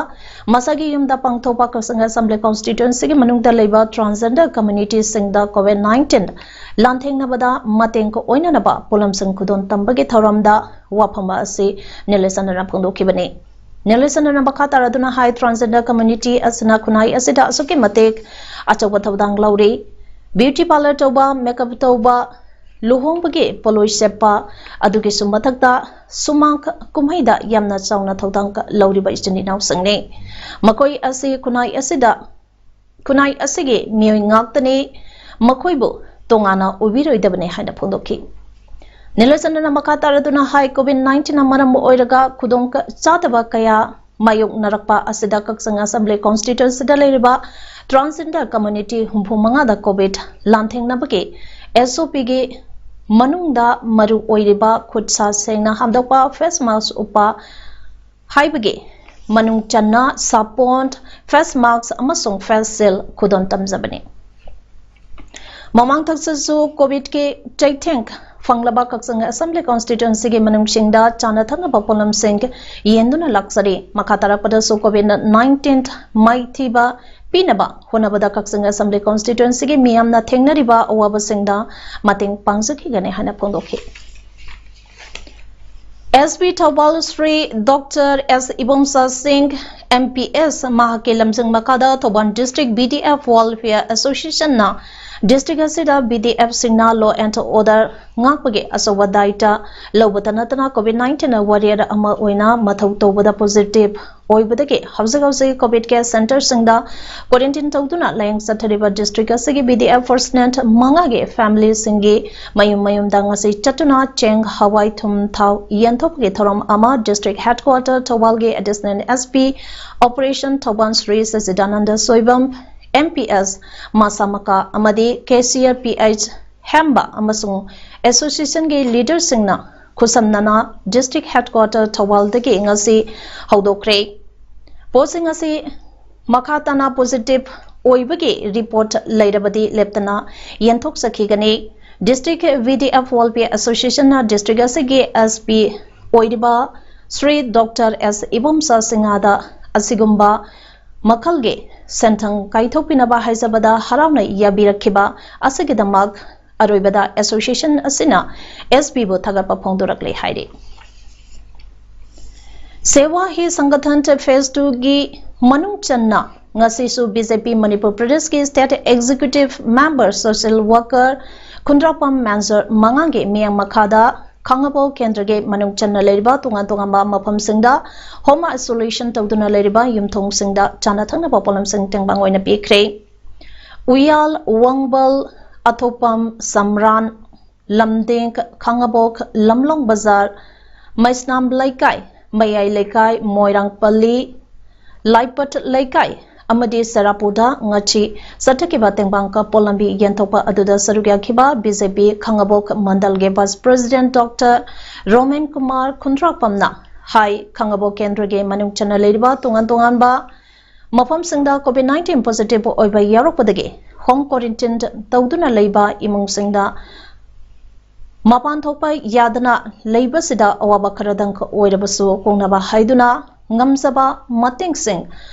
ꯃꯁꯥꯒꯤ ꯌꯨꯝꯗ ꯄꯥꯡꯊꯣꯛꯄ ꯀꯛꯆꯤꯡ Assembly Constituency ꯒꯤ ꯃꯅꯨꯡꯗ ꯂꯩꯕ transgender community ꯁꯤꯡꯗ COVID nineteen ꯂꯥꯟꯊꯦꯡꯅꯕꯗ ꯃꯇꯦꯡ ꯑꯣꯏꯅꯅꯕ ꯄꯣꯠꯂꯝꯁꯤꯡ ꯈꯨꯗꯣꯜ ꯇꯝꯕꯒꯤ ꯊꯧꯔꯝꯗ ꯋꯥꯐꯝ ꯑꯁꯤ ꯅꯤꯂꯤꯆꯟꯗ꯭ꯔꯅ ꯐꯣꯡꯗꯣꯛꯈꯤꯕꯅꯤ꯫ ꯅꯤꯂꯤꯆꯟꯗ꯭ꯔꯅ ꯃꯈꯥ ꯇꯥꯔꯗꯨꯅ ꯍꯥꯏ, transgender community ꯑꯁꯤꯅ ꯈꯨꯟꯅꯥꯏ ꯑꯁꯤꯗ ꯑꯁꯨꯛꯀꯤ ꯃꯇꯤꯛ ꯑꯆꯧꯕ ꯊꯧꯗꯥꯡ ꯂꯧꯔꯤ꯫ Beauty parlour ꯇꯧꯕ, makeup ꯇꯧꯕ, ꯂꯨꯍꯣꯡꯕꯒꯤ ꯄꯣꯠꯂꯣꯏ ꯁꯦꯠꯄ, ꯑꯗꯨꯒꯤꯁꯨ ꯃꯊꯛꯇ ꯁꯨꯃꯥꯡ ꯀꯨꯝꯍꯩꯗ ꯌꯥꯝꯅ ꯆꯥꯎꯅ ꯊꯧꯗꯥꯡ ꯂꯧꯔꯤꯕ ꯏꯆꯤꯟ ꯏꯅꯥꯎꯁꯤꯡꯅꯤ꯫ ꯃꯈꯣꯏ ꯑꯁꯤ ꯈꯨꯟꯅꯥꯏ ꯑꯁꯤꯗ, ꯈꯨꯟꯅꯥꯏ ꯑꯁꯤꯒꯤ ꯃꯤꯑꯣꯏ ꯉꯥꯛꯇꯅꯤ, ꯃꯈꯣꯏꯕꯨ ꯇꯣꯉꯥꯟꯅ ꯎꯕꯤꯔꯣꯏꯗꯕꯅꯤ ꯍꯥꯏꯅ ꯐꯣꯡꯗꯣꯛꯈꯤ꯫ ꯅꯤꯂꯤꯆꯟꯗ꯭ꯔꯅ ꯃꯈꯥ ꯇꯥꯔꯗꯨꯅ ꯍꯥꯏ, COVID nineteen ꯅ ꯃꯔꯝ ꯑꯣꯏꯔꯒ ꯈꯨꯗꯣꯡ ꯆꯥꯗꯕ ꯀꯌꯥ ꯃꯥꯌꯣꯛꯅꯔꯛꯄ ꯑꯁꯤꯗ ꯀꯛꯆꯤꯡ Assembly Constituency ꯗ ꯂꯩꯔꯤꯕ transgender community ꯍꯨꯝꯐꯨ ꯃꯉꯥꯗ COVID ꯂꯥꯟꯊꯦꯡꯅꯕꯒꯤ S O P ꯒꯤ ꯃꯅꯨꯡꯗ ꯃꯔꯨ ꯑꯣꯏꯔꯤꯕ ꯈꯨꯠ ꯁꯥ ꯁꯦꯡꯅ ꯍꯥꯝꯗꯣꯛꯄ, face mask ꯎꯞꯄ ꯍꯥꯏꯕꯒꯤ ꯃꯅꯨꯡ ꯆꯟꯅ ꯁꯥꯄꯣꯟ, ꯐꯦꯁ ꯃꯥꯁꯛ ꯑꯃꯁꯨꯡ ꯐꯦꯁ ꯁꯤꯜ ꯈꯨꯗꯣꯜ ꯇꯝꯖꯕꯅꯤ꯫ ꯃꯃꯥꯡ ꯊꯛꯁꯤꯁꯨ ꯀꯣꯚꯤꯗꯀꯤ ꯆꯩꯊꯦꯡ ꯐꯪꯂꯕ ꯀꯛꯆꯤꯡ ꯑꯦꯁꯦꯝꯕ꯭ꯂꯤ ꯀꯣꯟꯁꯇꯤꯇ꯭ꯋꯦꯟꯁꯤꯒꯤ ꯃꯅꯨꯡꯁꯤꯡꯗ ꯆꯥꯅ ꯊꯛꯅꯕ ꯄꯣꯠꯂꯝꯁꯤꯡ ꯌꯦꯟꯗꯨꯅ ꯂꯥꯛꯆꯔꯤ꯫ ꯃꯈꯥ ꯇꯥꯔꯛꯄꯗꯁꯨ ꯀꯣꯚꯤꯗ ꯅꯥꯏꯟꯇꯤꯟ ꯃꯥꯏꯊꯤꯕ ꯄꯤꯅꯕ ꯍꯣꯠꯅꯕꯗ ꯀꯛꯆꯤꯡ ꯑꯦꯁꯦꯝꯕ꯭ꯂꯤ ꯀꯣꯟꯁꯇꯤꯇ꯭ꯋꯦꯟꯁꯤꯒꯤ ꯃꯤꯌꯥꯝꯅ ꯊꯦꯡꯅꯔꯤꯕ ꯑꯋꯥꯕꯁꯤꯡꯗ ꯃꯇꯦꯡ ꯄꯥꯡꯖꯈꯤꯒꯅꯤ ꯍꯥꯏꯅ ꯐꯣꯡꯗꯣꯛꯈꯤ꯫ S P Thoubal Shri doctor S Ibomcha Singh, M P S, ꯃꯍꯥꯛꯀꯤ ꯂꯝꯖꯤꯡ ꯃꯈꯥꯗ Thoubal district V D F welfare ꯑꯦꯁꯣꯁꯤꯌꯦꯁꯟꯅ ꯗꯤꯁꯇ꯭ꯔꯤꯛ ꯑꯁꯤꯗ ꯕꯤ ꯗꯤ ꯑꯦꯐꯁꯤꯡꯅ ꯂꯣ ꯑꯦꯟ ꯑꯣꯔꯗꯔ ꯉꯥꯛꯄꯒꯤ ꯑꯆꯧꯕ ꯗꯥꯏꯇ ꯂꯧꯕꯇ ꯅꯠꯇꯅ ꯀꯣꯚꯤꯗ ꯅꯥꯏꯟꯇꯤꯟ ꯋꯥꯔꯤꯌꯔ ꯑꯃ ꯑꯣꯏꯅ ꯃꯊꯧ ꯇꯧꯕꯗ ꯄꯣꯖꯤꯇꯤꯚ ꯑꯣꯏꯕꯗꯒꯤ ꯍꯧꯖꯤꯛ ꯍꯧꯖꯤꯛ ꯀꯣꯚꯤꯗ ꯀꯦꯌꯔ ꯁꯦꯟꯇꯔꯁꯤꯡꯗ ꯀ꯭ꯋꯥꯔꯦꯟꯇꯤꯟ ꯇꯧꯗꯨꯅ ꯂꯥꯌꯦꯡ ꯆꯠꯊꯔꯤꯕ ꯗꯤꯁꯇ꯭ꯔꯤꯛ ꯑꯁꯤꯒꯤ ꯕꯤ ꯗꯤ ꯑꯦꯐ ꯄꯔꯁꯅꯦꯜ ꯃꯉꯥꯒꯤ ꯐꯦꯃꯤꯂꯤꯁꯤꯡꯒꯤ ꯃꯌꯨꯝ ꯃꯌꯨꯝꯗ ꯉꯁꯤ ꯆꯠꯇꯨꯅ ꯆꯦꯡ, ꯍꯋꯥꯏ, ꯊꯨꯝ, ꯊꯥꯎ ꯌꯦꯟꯊꯣꯛꯄꯒꯤ ꯊꯧꯔꯝ ꯑꯃ ꯗꯤꯁꯇ꯭ꯔꯤꯛ ꯍꯦꯗꯀ꯭ꯋꯥꯇꯔ ꯊꯧꯕꯥꯜꯒꯤ additional S P operation Thoubal Shri Sachidananda Soibam, M P S, ꯃꯁꯥꯃꯀꯥ ꯑꯃꯗꯤ ꯀꯦꯁꯤꯌꯔ ꯄꯤ ꯑꯩꯆ ꯍꯦꯝꯕ ꯑꯃꯁꯨꯡ ꯑꯦꯁꯣꯁꯤꯌꯦꯁꯟꯒꯤ ꯂꯤꯗꯔꯁꯤꯡꯅ ꯈꯨꯠꯁꯝꯅꯅ ꯗꯤꯁꯇ꯭ꯔꯤꯛ ꯍꯦꯗꯀ꯭ꯋꯥꯇꯔ ꯊꯧꯕꯥꯜꯗꯒꯤ ꯉꯁꯤ ꯍꯧꯗꯣꯛꯈ꯭ꯔꯦ꯫ ꯄꯣꯠꯁꯤꯡ ꯑꯁꯤ ꯃꯈꯥ ꯇꯥꯅ ꯄꯣꯖꯤꯇꯤꯚ ꯑꯣꯏꯕꯒꯤ ꯔꯤꯄꯣꯔꯠ ꯂꯩꯔꯕꯗꯤ ꯂꯦꯞꯇꯅ ꯌꯦꯟꯊꯣꯛꯆꯈꯤꯒꯅꯤ꯫ District V D F welfare ꯑꯦꯁꯣꯁꯤꯌꯦꯁꯟꯅ ꯗꯤꯁꯇ꯭ꯔꯤꯛ ꯑꯁꯤꯒꯤ ꯑꯦꯁ ꯄꯤ ꯑꯣꯏꯔꯤꯕ ꯁ꯭ꯔꯤ ꯗꯣꯛꯇꯔ ꯑꯦꯁ ꯏꯕꯣꯝꯆꯥ ꯁꯤꯡꯍꯥꯗ ꯑꯁꯤꯒꯨꯝꯕ ꯃꯈꯜꯒꯤ ꯁꯦꯟꯊꯪ ꯀꯥꯏꯊꯣꯛꯄꯤꯅꯕ ꯍꯥꯏꯖꯕꯗ ꯍꯔꯥꯎꯅ ꯌꯥꯕꯤꯔꯛꯈꯤꯕ ꯑꯁꯤꯒꯤꯗꯃꯛ ꯑꯔꯣꯏꯕꯗ ꯑꯦꯁꯣꯁꯤꯌꯦꯁꯟ ꯑꯁꯤꯅ ꯑꯦꯁ ꯄꯤꯕꯨ ꯊꯥꯒꯠꯄ ꯐꯣꯡꯗꯣꯔꯛꯂꯦ ꯍꯥꯏꯔꯤ꯫ ꯁꯦꯋꯥ ꯍꯤ ꯁꯪꯒꯊꯟ ꯐꯦꯁ ꯇꯨꯒꯤ ꯃꯅꯨꯡ ꯆꯟꯅ ꯉꯁꯤꯁꯨ ꯕꯤ ꯖꯦ ꯄꯤ ꯃꯅꯤꯄꯨꯔ ꯄ꯭ꯔꯗꯦꯁꯀꯤ state executive member social worker ꯈꯨꯟꯗ꯭ꯔꯥꯛꯄꯝ ꯃꯦꯟꯖꯔ ꯃꯉꯥꯒꯤ ꯃꯤꯠꯌꯦꯡ ꯃꯈꯥꯗ ꯈꯥꯡꯉꯕꯣꯛ ꯀꯦꯟꯗ꯭ꯔꯒꯤ ꯃꯅꯨꯡ ꯆꯟꯅ ꯂꯩꯔꯤꯕ ꯇꯣꯉꯥꯟ ꯇꯣꯉꯥꯟꯕ ꯃꯐꯝꯁꯤꯡꯗ ꯍꯣꯝ ꯑꯥꯏꯁꯣꯂꯦꯁꯟ ꯇꯧꯗꯨꯅ ꯂꯩꯔꯤꯕ ꯌꯨꯝꯊꯣꯡꯁꯤꯡꯗ ꯆꯥꯅ ꯊꯛꯅꯕ ꯄꯣꯠꯂꯝꯁꯤꯡ ꯇꯦꯡꯕꯥꯡ ꯑꯣꯏꯅ ꯄꯤꯈ꯭ꯔꯦ꯫ ꯎꯌꯥꯜ, ꯋꯥꯡꯕꯜ, ꯑꯊꯣꯛꯄꯝ, ꯁꯝꯔꯥꯟ, ꯂꯝꯗꯦꯡ, ꯈꯥꯡꯉꯕꯣꯛ, ꯂꯝꯂꯣꯡ ꯕꯖꯥꯔ, ꯃꯩꯁꯅꯥꯝ ꯂꯩꯀꯥꯏ, ꯃꯌꯥꯏ ꯂꯩꯀꯥꯏ, ꯃꯣꯏꯔꯥꯡꯄꯜꯂꯤ, ꯂꯥꯏꯄꯠ ꯂꯩꯀꯥꯏ ꯑꯃꯗꯤ ꯁꯦꯔꯥꯄꯨꯗ ꯉꯁꯤ ꯆꯠꯊꯈꯤꯕ ꯇꯦꯡꯕꯥꯡ ꯀꯥꯞꯄꯣ ꯂꯝꯕꯤ ꯌꯦꯟꯊꯣꯛꯄ ꯑꯗꯨꯗ ꯁꯔꯨꯛ ꯌꯥꯈꯤꯕ ꯕꯤ ꯖꯦ ꯄꯤ ꯈꯥꯡꯉꯕꯣꯛ ꯃꯟꯗꯜꯒꯤ vice president doctor Romen Kumar ꯈꯨꯟꯗ꯭ꯔꯥꯛꯄꯝꯅ ꯍꯥꯏ꯫ ꯈꯥꯡꯉꯕꯣꯛ ꯀꯦꯟꯗ꯭ꯔꯒꯤ ꯃꯅꯨꯡ ꯆꯟꯅ ꯂꯩꯔꯤꯕ ꯇꯣꯉꯥꯟ ꯇꯣꯉꯥꯟꯕ ꯃꯐꯝꯁꯤꯡꯗ COVID nineteen positive ꯑꯣꯏꯕ ꯌꯥꯎꯔꯛꯄꯗꯒꯤ home quarantine ꯇꯧꯗꯨꯅ ꯂꯩꯕ ꯏꯃꯨꯡꯁꯤꯡꯗ ꯃꯄꯥꯟ ꯊꯣꯛꯄ ꯌꯥꯗꯅ ꯂꯩꯕꯁꯤꯗ ꯑꯋꯥꯕ ꯈꯔꯗꯪ ꯑꯣꯏꯔꯕꯁꯨ ꯀꯣꯛꯅꯕ ꯍꯥꯏꯗꯨꯅ ꯉꯝꯖꯕ ꯃꯇꯦꯡꯁꯤꯡ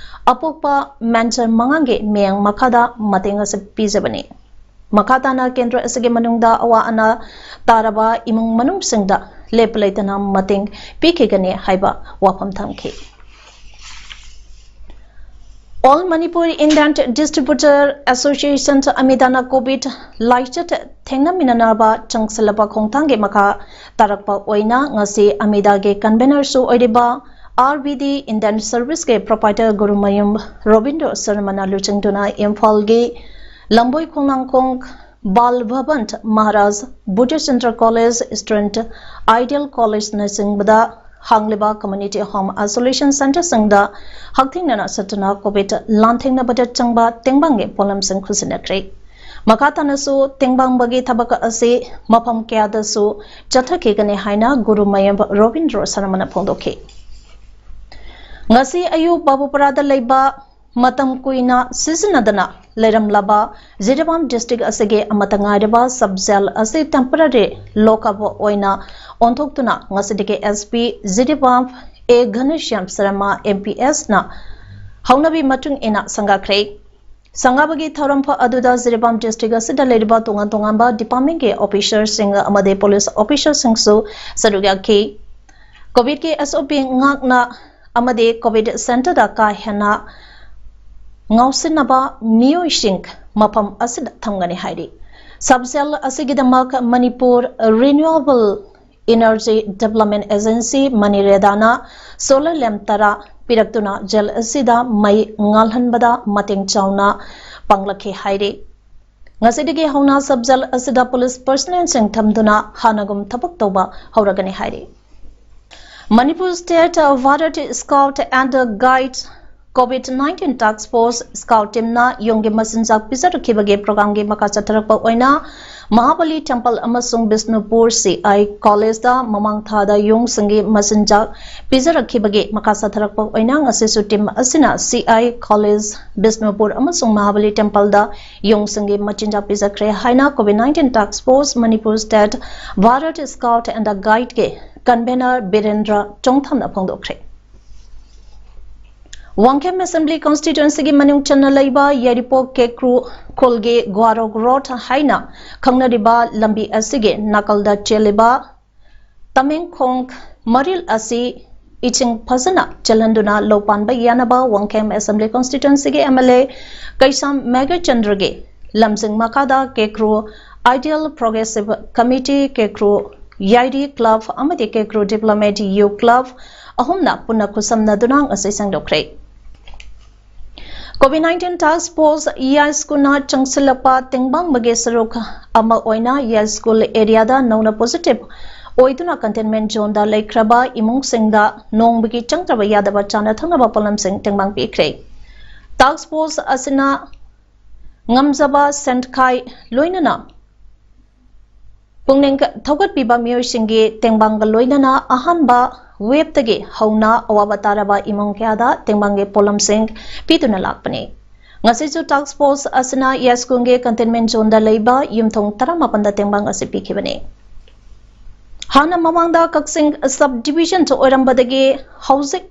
ꯑꯄꯣꯛꯄ ꯃꯦꯟꯆꯔ ꯃꯉꯥꯒꯤ ꯃꯌꯥꯡ ꯃꯈꯥꯗ ꯃꯇꯦꯡ ꯑꯁꯤ ꯄꯤꯖꯕꯅꯤ꯫ ꯃꯈꯥ ꯇꯥꯅ ꯀꯦꯟꯗ꯭ꯔ ꯑꯁꯤꯒꯤ ꯃꯅꯨꯡꯗ ꯑꯋꯥ ꯑꯅꯥ ꯇꯥꯔꯕ ꯏꯃꯨꯡ ꯃꯅꯨꯡꯁꯤꯡꯗ ꯂꯦꯞꯄ ꯂꯩꯇꯅ ꯃꯇꯦꯡ ꯄꯤꯈꯤꯒꯅꯤ ꯍꯥꯏꯕ ꯋꯥꯐꯝ ꯊꯝꯈꯤ꯫ All Manipur Indent Distributor Association, ꯑꯃꯤꯗꯥꯅ COVID ꯂꯥꯏꯆꯠ ꯊꯦꯡꯅꯃꯤꯟꯅꯅꯕ ꯆꯪꯁꯤꯜꯂꯕ ꯈꯣꯡꯊꯥꯡꯒꯤ ꯃꯈꯥ ꯇꯥꯔꯛꯄ ꯑꯣꯏꯅ ꯉꯁꯤ ꯑꯃꯤꯗꯥꯒꯤ convener ꯁꯨ ꯑꯣꯏꯔꯤꯕ RBD Indent Service ꯀꯤ proprietor ꯒꯨꯔꯨꯃꯌꯨꯝ ꯔꯣꯕꯤꯟꯗ꯭ꯔꯣ ꯁꯔꯃꯅ ꯂꯨꯆꯤꯡꯗꯨꯅ ꯏꯝꯐꯥꯜꯒꯤ Lamboi Khongnangkhong Bal Bhavan Maharaj, Budh Chandra college, eastern ideal ꯀꯣꯂꯦꯖꯅꯆꯤꯡꯕꯗ ꯍꯥꯡꯂꯤꯕ community home isolation centre ꯁꯤꯡꯗ ꯍꯛꯊꯦꯡꯅꯅ ꯆꯠꯇꯨꯅ COVID ꯂꯥꯟꯊꯦꯡꯅꯕꯗ ꯆꯪꯕ ꯇꯦꯡꯕꯥꯡꯒꯤ ꯄꯣꯠꯂꯝꯁꯤꯡ ꯈꯨꯠꯁꯤꯟꯅꯈ꯭ꯔꯦ꯫ ꯃꯈꯥ ꯇꯥꯅꯁꯨ ꯇꯦꯡꯕꯥꯡꯕꯒꯤ ꯊꯕꯛ ꯑꯁꯤ ꯃꯐꯝ ꯀꯌꯥꯗꯁꯨ ꯆꯠꯊꯈꯤꯒꯅꯤ ꯍꯥꯏꯅ ꯒꯨꯔꯨ ꯃꯌꯝ ꯔꯣꯕꯤꯟꯗ꯭ꯔꯣ ꯁꯔꯃꯅ ꯐꯣꯡꯗꯣꯛꯈꯤ꯫ ꯉꯁꯤ ꯑꯌꯨꯛ ꯕꯥꯕꯨꯄꯔꯥꯗ ꯂꯩꯕ ꯃꯇꯝ ꯀꯨꯏꯅ ꯁꯤꯖꯤꯟꯅꯗꯅ ꯂꯩꯔꯝꯂꯕ ꯖꯤꯔꯤꯕꯥꯝ district ꯑꯁꯤꯒꯤ ꯑꯃꯠꯇ ꯉꯥꯏꯔꯕ sub jail ꯑꯁꯤ temporary lock up ꯑꯣꯏꯅ ꯑꯣꯟꯊꯣꯛꯇꯨꯅ ꯉꯁꯤꯗꯒꯤ SP Jiribam A ꯘꯅꯁ꯭ꯌꯥꯝ Sharma MPS ꯅ ꯍꯧꯅꯕꯤ ꯃꯇꯨꯡ ꯏꯟꯅ ꯁꯪꯒꯥꯈ꯭ꯔꯦ꯫ ꯁꯪꯒꯥꯕꯒꯤ ꯊꯧꯔꯝ ꯑꯗꯨꯗ ꯖꯤꯔꯤꯕꯥꯝ district ꯑꯁꯤꯗ ꯂꯩꯔꯤꯕ ꯇꯣꯉꯥꯟ ꯇꯣꯉꯥꯟꯕ department ꯀꯤ officer ꯁꯤꯡ ꯑꯃꯗꯤ police officer ꯁꯤꯡꯁꯨ ꯁꯔꯨꯛ ꯌꯥꯈꯤ꯫ COVID ꯀꯤ SOP ꯉꯥꯛꯅ ꯑꯃꯗꯤ COVID centre ꯗ ꯀꯥ ꯍꯦꯟꯅ ꯉꯥꯎꯁꯤꯟꯅꯕ ꯃꯤꯑꯣꯏꯁꯤꯡ ꯃꯐꯝ ꯑꯁꯤꯗ ꯊꯝꯒꯅꯤ ꯍꯥꯏꯔꯤ꯫ Sub jail ꯑꯁꯤꯒꯤꯗꯃꯛ Manipur Renewable Energy Development Agency, ꯃꯅꯤꯔꯦꯗꯥꯅ solar lamp ꯇꯔꯥ ꯄꯤꯔꯛꯇꯨꯅ jail ꯑꯁꯤꯗ ꯃꯩ ꯉꯥꯜꯍꯟꯕꯗ ꯃꯇꯦꯡ ꯆꯥꯎꯅ ꯄꯥꯡꯂꯛꯈꯤ ꯍꯥꯏꯔꯤ꯫ ꯉꯁꯤꯗꯒꯤ ꯍꯧꯅ sub jail ꯑꯁꯤꯗ police personnel ꯁꯤꯡ ꯊꯝꯗꯨꯅ ꯍꯥꯟꯅꯒꯨꯝ ꯊꯕꯛ ꯇꯧꯕ ꯍꯧꯔꯒꯅꯤ ꯍꯥꯏꯔꯤ꯫ Manipur State Bharat Scout and Guide COVID nineteen Task Force Scout team ꯅ ꯌꯣꯡꯒꯤ ꯃꯆꯤꯟꯖꯥꯛ ꯄꯤꯖꯔꯛꯈꯤꯕꯒꯤ program ꯒꯤ ꯃꯈꯥ ꯆꯠꯊꯔꯛꯄ ꯑꯣꯏꯅ ꯃꯍꯥꯕꯂꯤ ꯇꯦꯝꯄꯜ ꯑꯃꯁꯨꯡ ꯕꯤꯁꯅꯨꯄꯨꯔ ꯁꯤ ꯑꯥꯏ ꯀꯣꯂꯦꯖꯇ ꯃꯃꯥꯡ ꯊꯥꯗ ꯌꯣꯡꯁꯤꯡꯒꯤ ꯃꯆꯤꯟꯖꯥꯛ ꯄꯤꯖꯔꯛꯈꯤꯕꯒꯤ ꯃꯈꯥ ꯆꯠꯊꯔꯛꯄ ꯑꯣꯏꯅ ꯉꯁꯤꯁꯨ ꯇꯤꯝ ꯑꯁꯤꯅ ꯁꯤ ꯑꯥꯏ ꯀꯣꯂꯦꯖ, ꯕꯤꯁꯅꯨꯄꯨꯔ ꯑꯃꯁꯨꯡ ꯃꯍꯥꯕꯂꯤ ꯇꯦꯝꯄꯜꯗ ꯌꯣꯡꯁꯤꯡꯒꯤ ꯃꯆꯤꯟꯖꯥꯛ ꯄꯤꯖꯈ꯭ꯔꯦ ꯍꯥꯏꯅ COVID nineteen task force Manipur state Bharat Scout and Guide ꯀꯤ convener ꯕꯤꯔꯦꯟꯗ꯭ꯔ ꯆꯣꯡꯊꯝꯅ ꯐꯣꯡꯗꯣꯛꯈ꯭ꯔꯦ꯫ ꯋꯥꯡꯈꯦꯝ ꯑꯦꯁꯦꯝꯕ꯭ꯂꯤ ꯀꯣꯟꯁꯇꯤꯇ꯭ꯋꯦꯟꯁꯤꯒꯤ ꯃꯅꯨꯡ ꯆꯟꯅ ꯂꯩꯕ ꯌꯥꯏꯔꯤꯄꯣꯛ ꯀꯦꯀ꯭ꯔꯨ ꯈꯨꯜꯒꯤ ꯒ꯭ꯋꯥꯔꯣꯛ ꯔꯣꯗ ꯍꯥꯏꯅ ꯈꯪꯅꯔꯤꯕ ꯂꯝꯕꯤ ꯑꯁꯤꯒꯤ ꯅꯥꯀꯜꯗ ꯆꯦꯜꯂꯤꯕ ꯇꯃꯦꯡꯈꯣꯡ ꯃꯔꯤꯜ ꯑꯁꯤ ꯏꯁꯤꯡ ꯐꯖꯅ ꯆꯦꯜꯍꯟꯗꯨꯅ ꯂꯧ ꯄꯥꯟꯕ ꯌꯥꯅꯕ ꯋꯥꯡꯈꯦꯝ ꯑꯦꯁꯦꯝꯕ꯭ꯂꯤ ꯀꯣꯟꯁꯇꯤꯇ꯭ꯋꯦꯟꯁꯤꯒꯤ ꯑꯦꯝ ꯑꯦꯜ ꯑꯦ ꯀꯩꯁꯥꯝ ꯃꯦꯘꯆꯟꯗ꯭ꯔꯒꯤ ꯂꯝꯖꯤꯡ ꯃꯈꯥꯗ Kekru Ideal Progressive Committee, Kekru ꯌꯥꯏꯔꯤ ꯀ꯭ꯂꯕ ꯑꯃꯗꯤ ꯀꯦꯀ꯭ꯔꯨ ꯗꯤꯄ꯭ꯂꯣꯃꯦꯠ ꯌꯨ ꯀ꯭ꯂꯕ ꯑꯍꯨꯝꯅ ꯄꯨꯟꯅ ꯈꯨꯠꯁꯝꯅꯗꯨꯅ ꯉꯁꯤ ꯁꯦꯡꯗꯣꯛꯈ꯭ꯔꯦ꯫ COVID nineteen task force ꯌꯥꯏꯁ꯭ꯀꯨꯜꯅ ꯆꯪꯁꯤꯜꯂꯛꯄ ꯇꯦꯡꯕꯥꯡꯕꯒꯤ ꯁꯔꯨꯛ ꯑꯃ ꯑꯣꯏꯅ ꯌꯥꯏꯁ꯭ꯀꯨꯜ ꯑꯦꯔꯤꯌꯥꯗ ꯅꯧꯅ ꯄꯣꯖꯤꯇꯤꯚ ꯑꯣꯏꯗꯨꯅ ꯀꯟꯇꯦꯟꯃꯦꯟꯠ ꯖꯣꯟꯗ ꯂꯩꯈ꯭ꯔꯕ ꯏꯃꯨꯡꯁꯤꯡꯗ ꯅꯣꯡꯃꯒꯤ ꯆꯪꯗ꯭ꯔꯕ ꯌꯥꯗꯕ ꯆꯥꯅ ꯊꯛꯅꯕ ꯄꯣꯠꯂꯝꯁꯤꯡ ꯇꯦꯡꯕꯥꯡ ꯄꯤꯈ꯭ꯔꯦ꯫ ꯇꯥꯁ꯭ꯛ ꯐꯣꯔꯁ ꯑꯁꯤꯅ ꯉꯝꯖꯕ ꯁꯦꯟꯈꯥꯏ ꯂꯣꯏꯅꯅ ꯄꯨꯛꯅꯤꯡ ꯊꯧꯒꯠꯄꯤꯕ ꯃꯤꯑꯣꯏꯁꯤꯡꯒꯤ ꯇꯦꯡꯕꯥꯡꯒ ꯂꯣꯏꯅꯅ ꯑꯍꯥꯟꯕ ꯋꯦꯕꯇꯒꯤ ꯍꯧꯅ ꯑꯋꯥꯕ ꯇꯥꯔꯕ ꯏꯃꯨꯡ ꯀꯌꯥꯗ ꯇꯦꯡꯕꯥꯡꯒꯤ ꯄꯣꯠꯂꯝꯁꯤꯡ ꯄꯤꯗꯨꯅ ꯂꯥꯛꯄꯅꯤ꯫ ꯉꯁꯤꯁꯨ ꯇꯥꯁ꯭ꯛ ꯐꯣꯔꯁ ꯑꯁꯤꯅ ꯌꯥꯏꯁ꯭ꯀꯨꯜꯒꯤ ꯀꯟꯇꯦꯟꯃꯦꯟꯠ ꯖꯣꯟꯗ ꯂꯩꯕ ꯌꯨꯝꯊꯣꯡ ꯇꯔꯥꯃꯥꯄꯟꯗ ꯇꯦꯡꯕꯥꯡ ꯑꯁꯤ ꯄꯤꯈꯤꯕꯅꯤ꯫ ꯍꯥꯟꯅ ꯃꯃꯥꯡꯗ ꯀꯛꯆꯤꯡ ꯁꯕ ꯗꯤꯕꯤꯖꯟ ꯑꯣꯏꯔꯝꯕꯗꯒꯤ ꯍꯧꯖꯤꯛ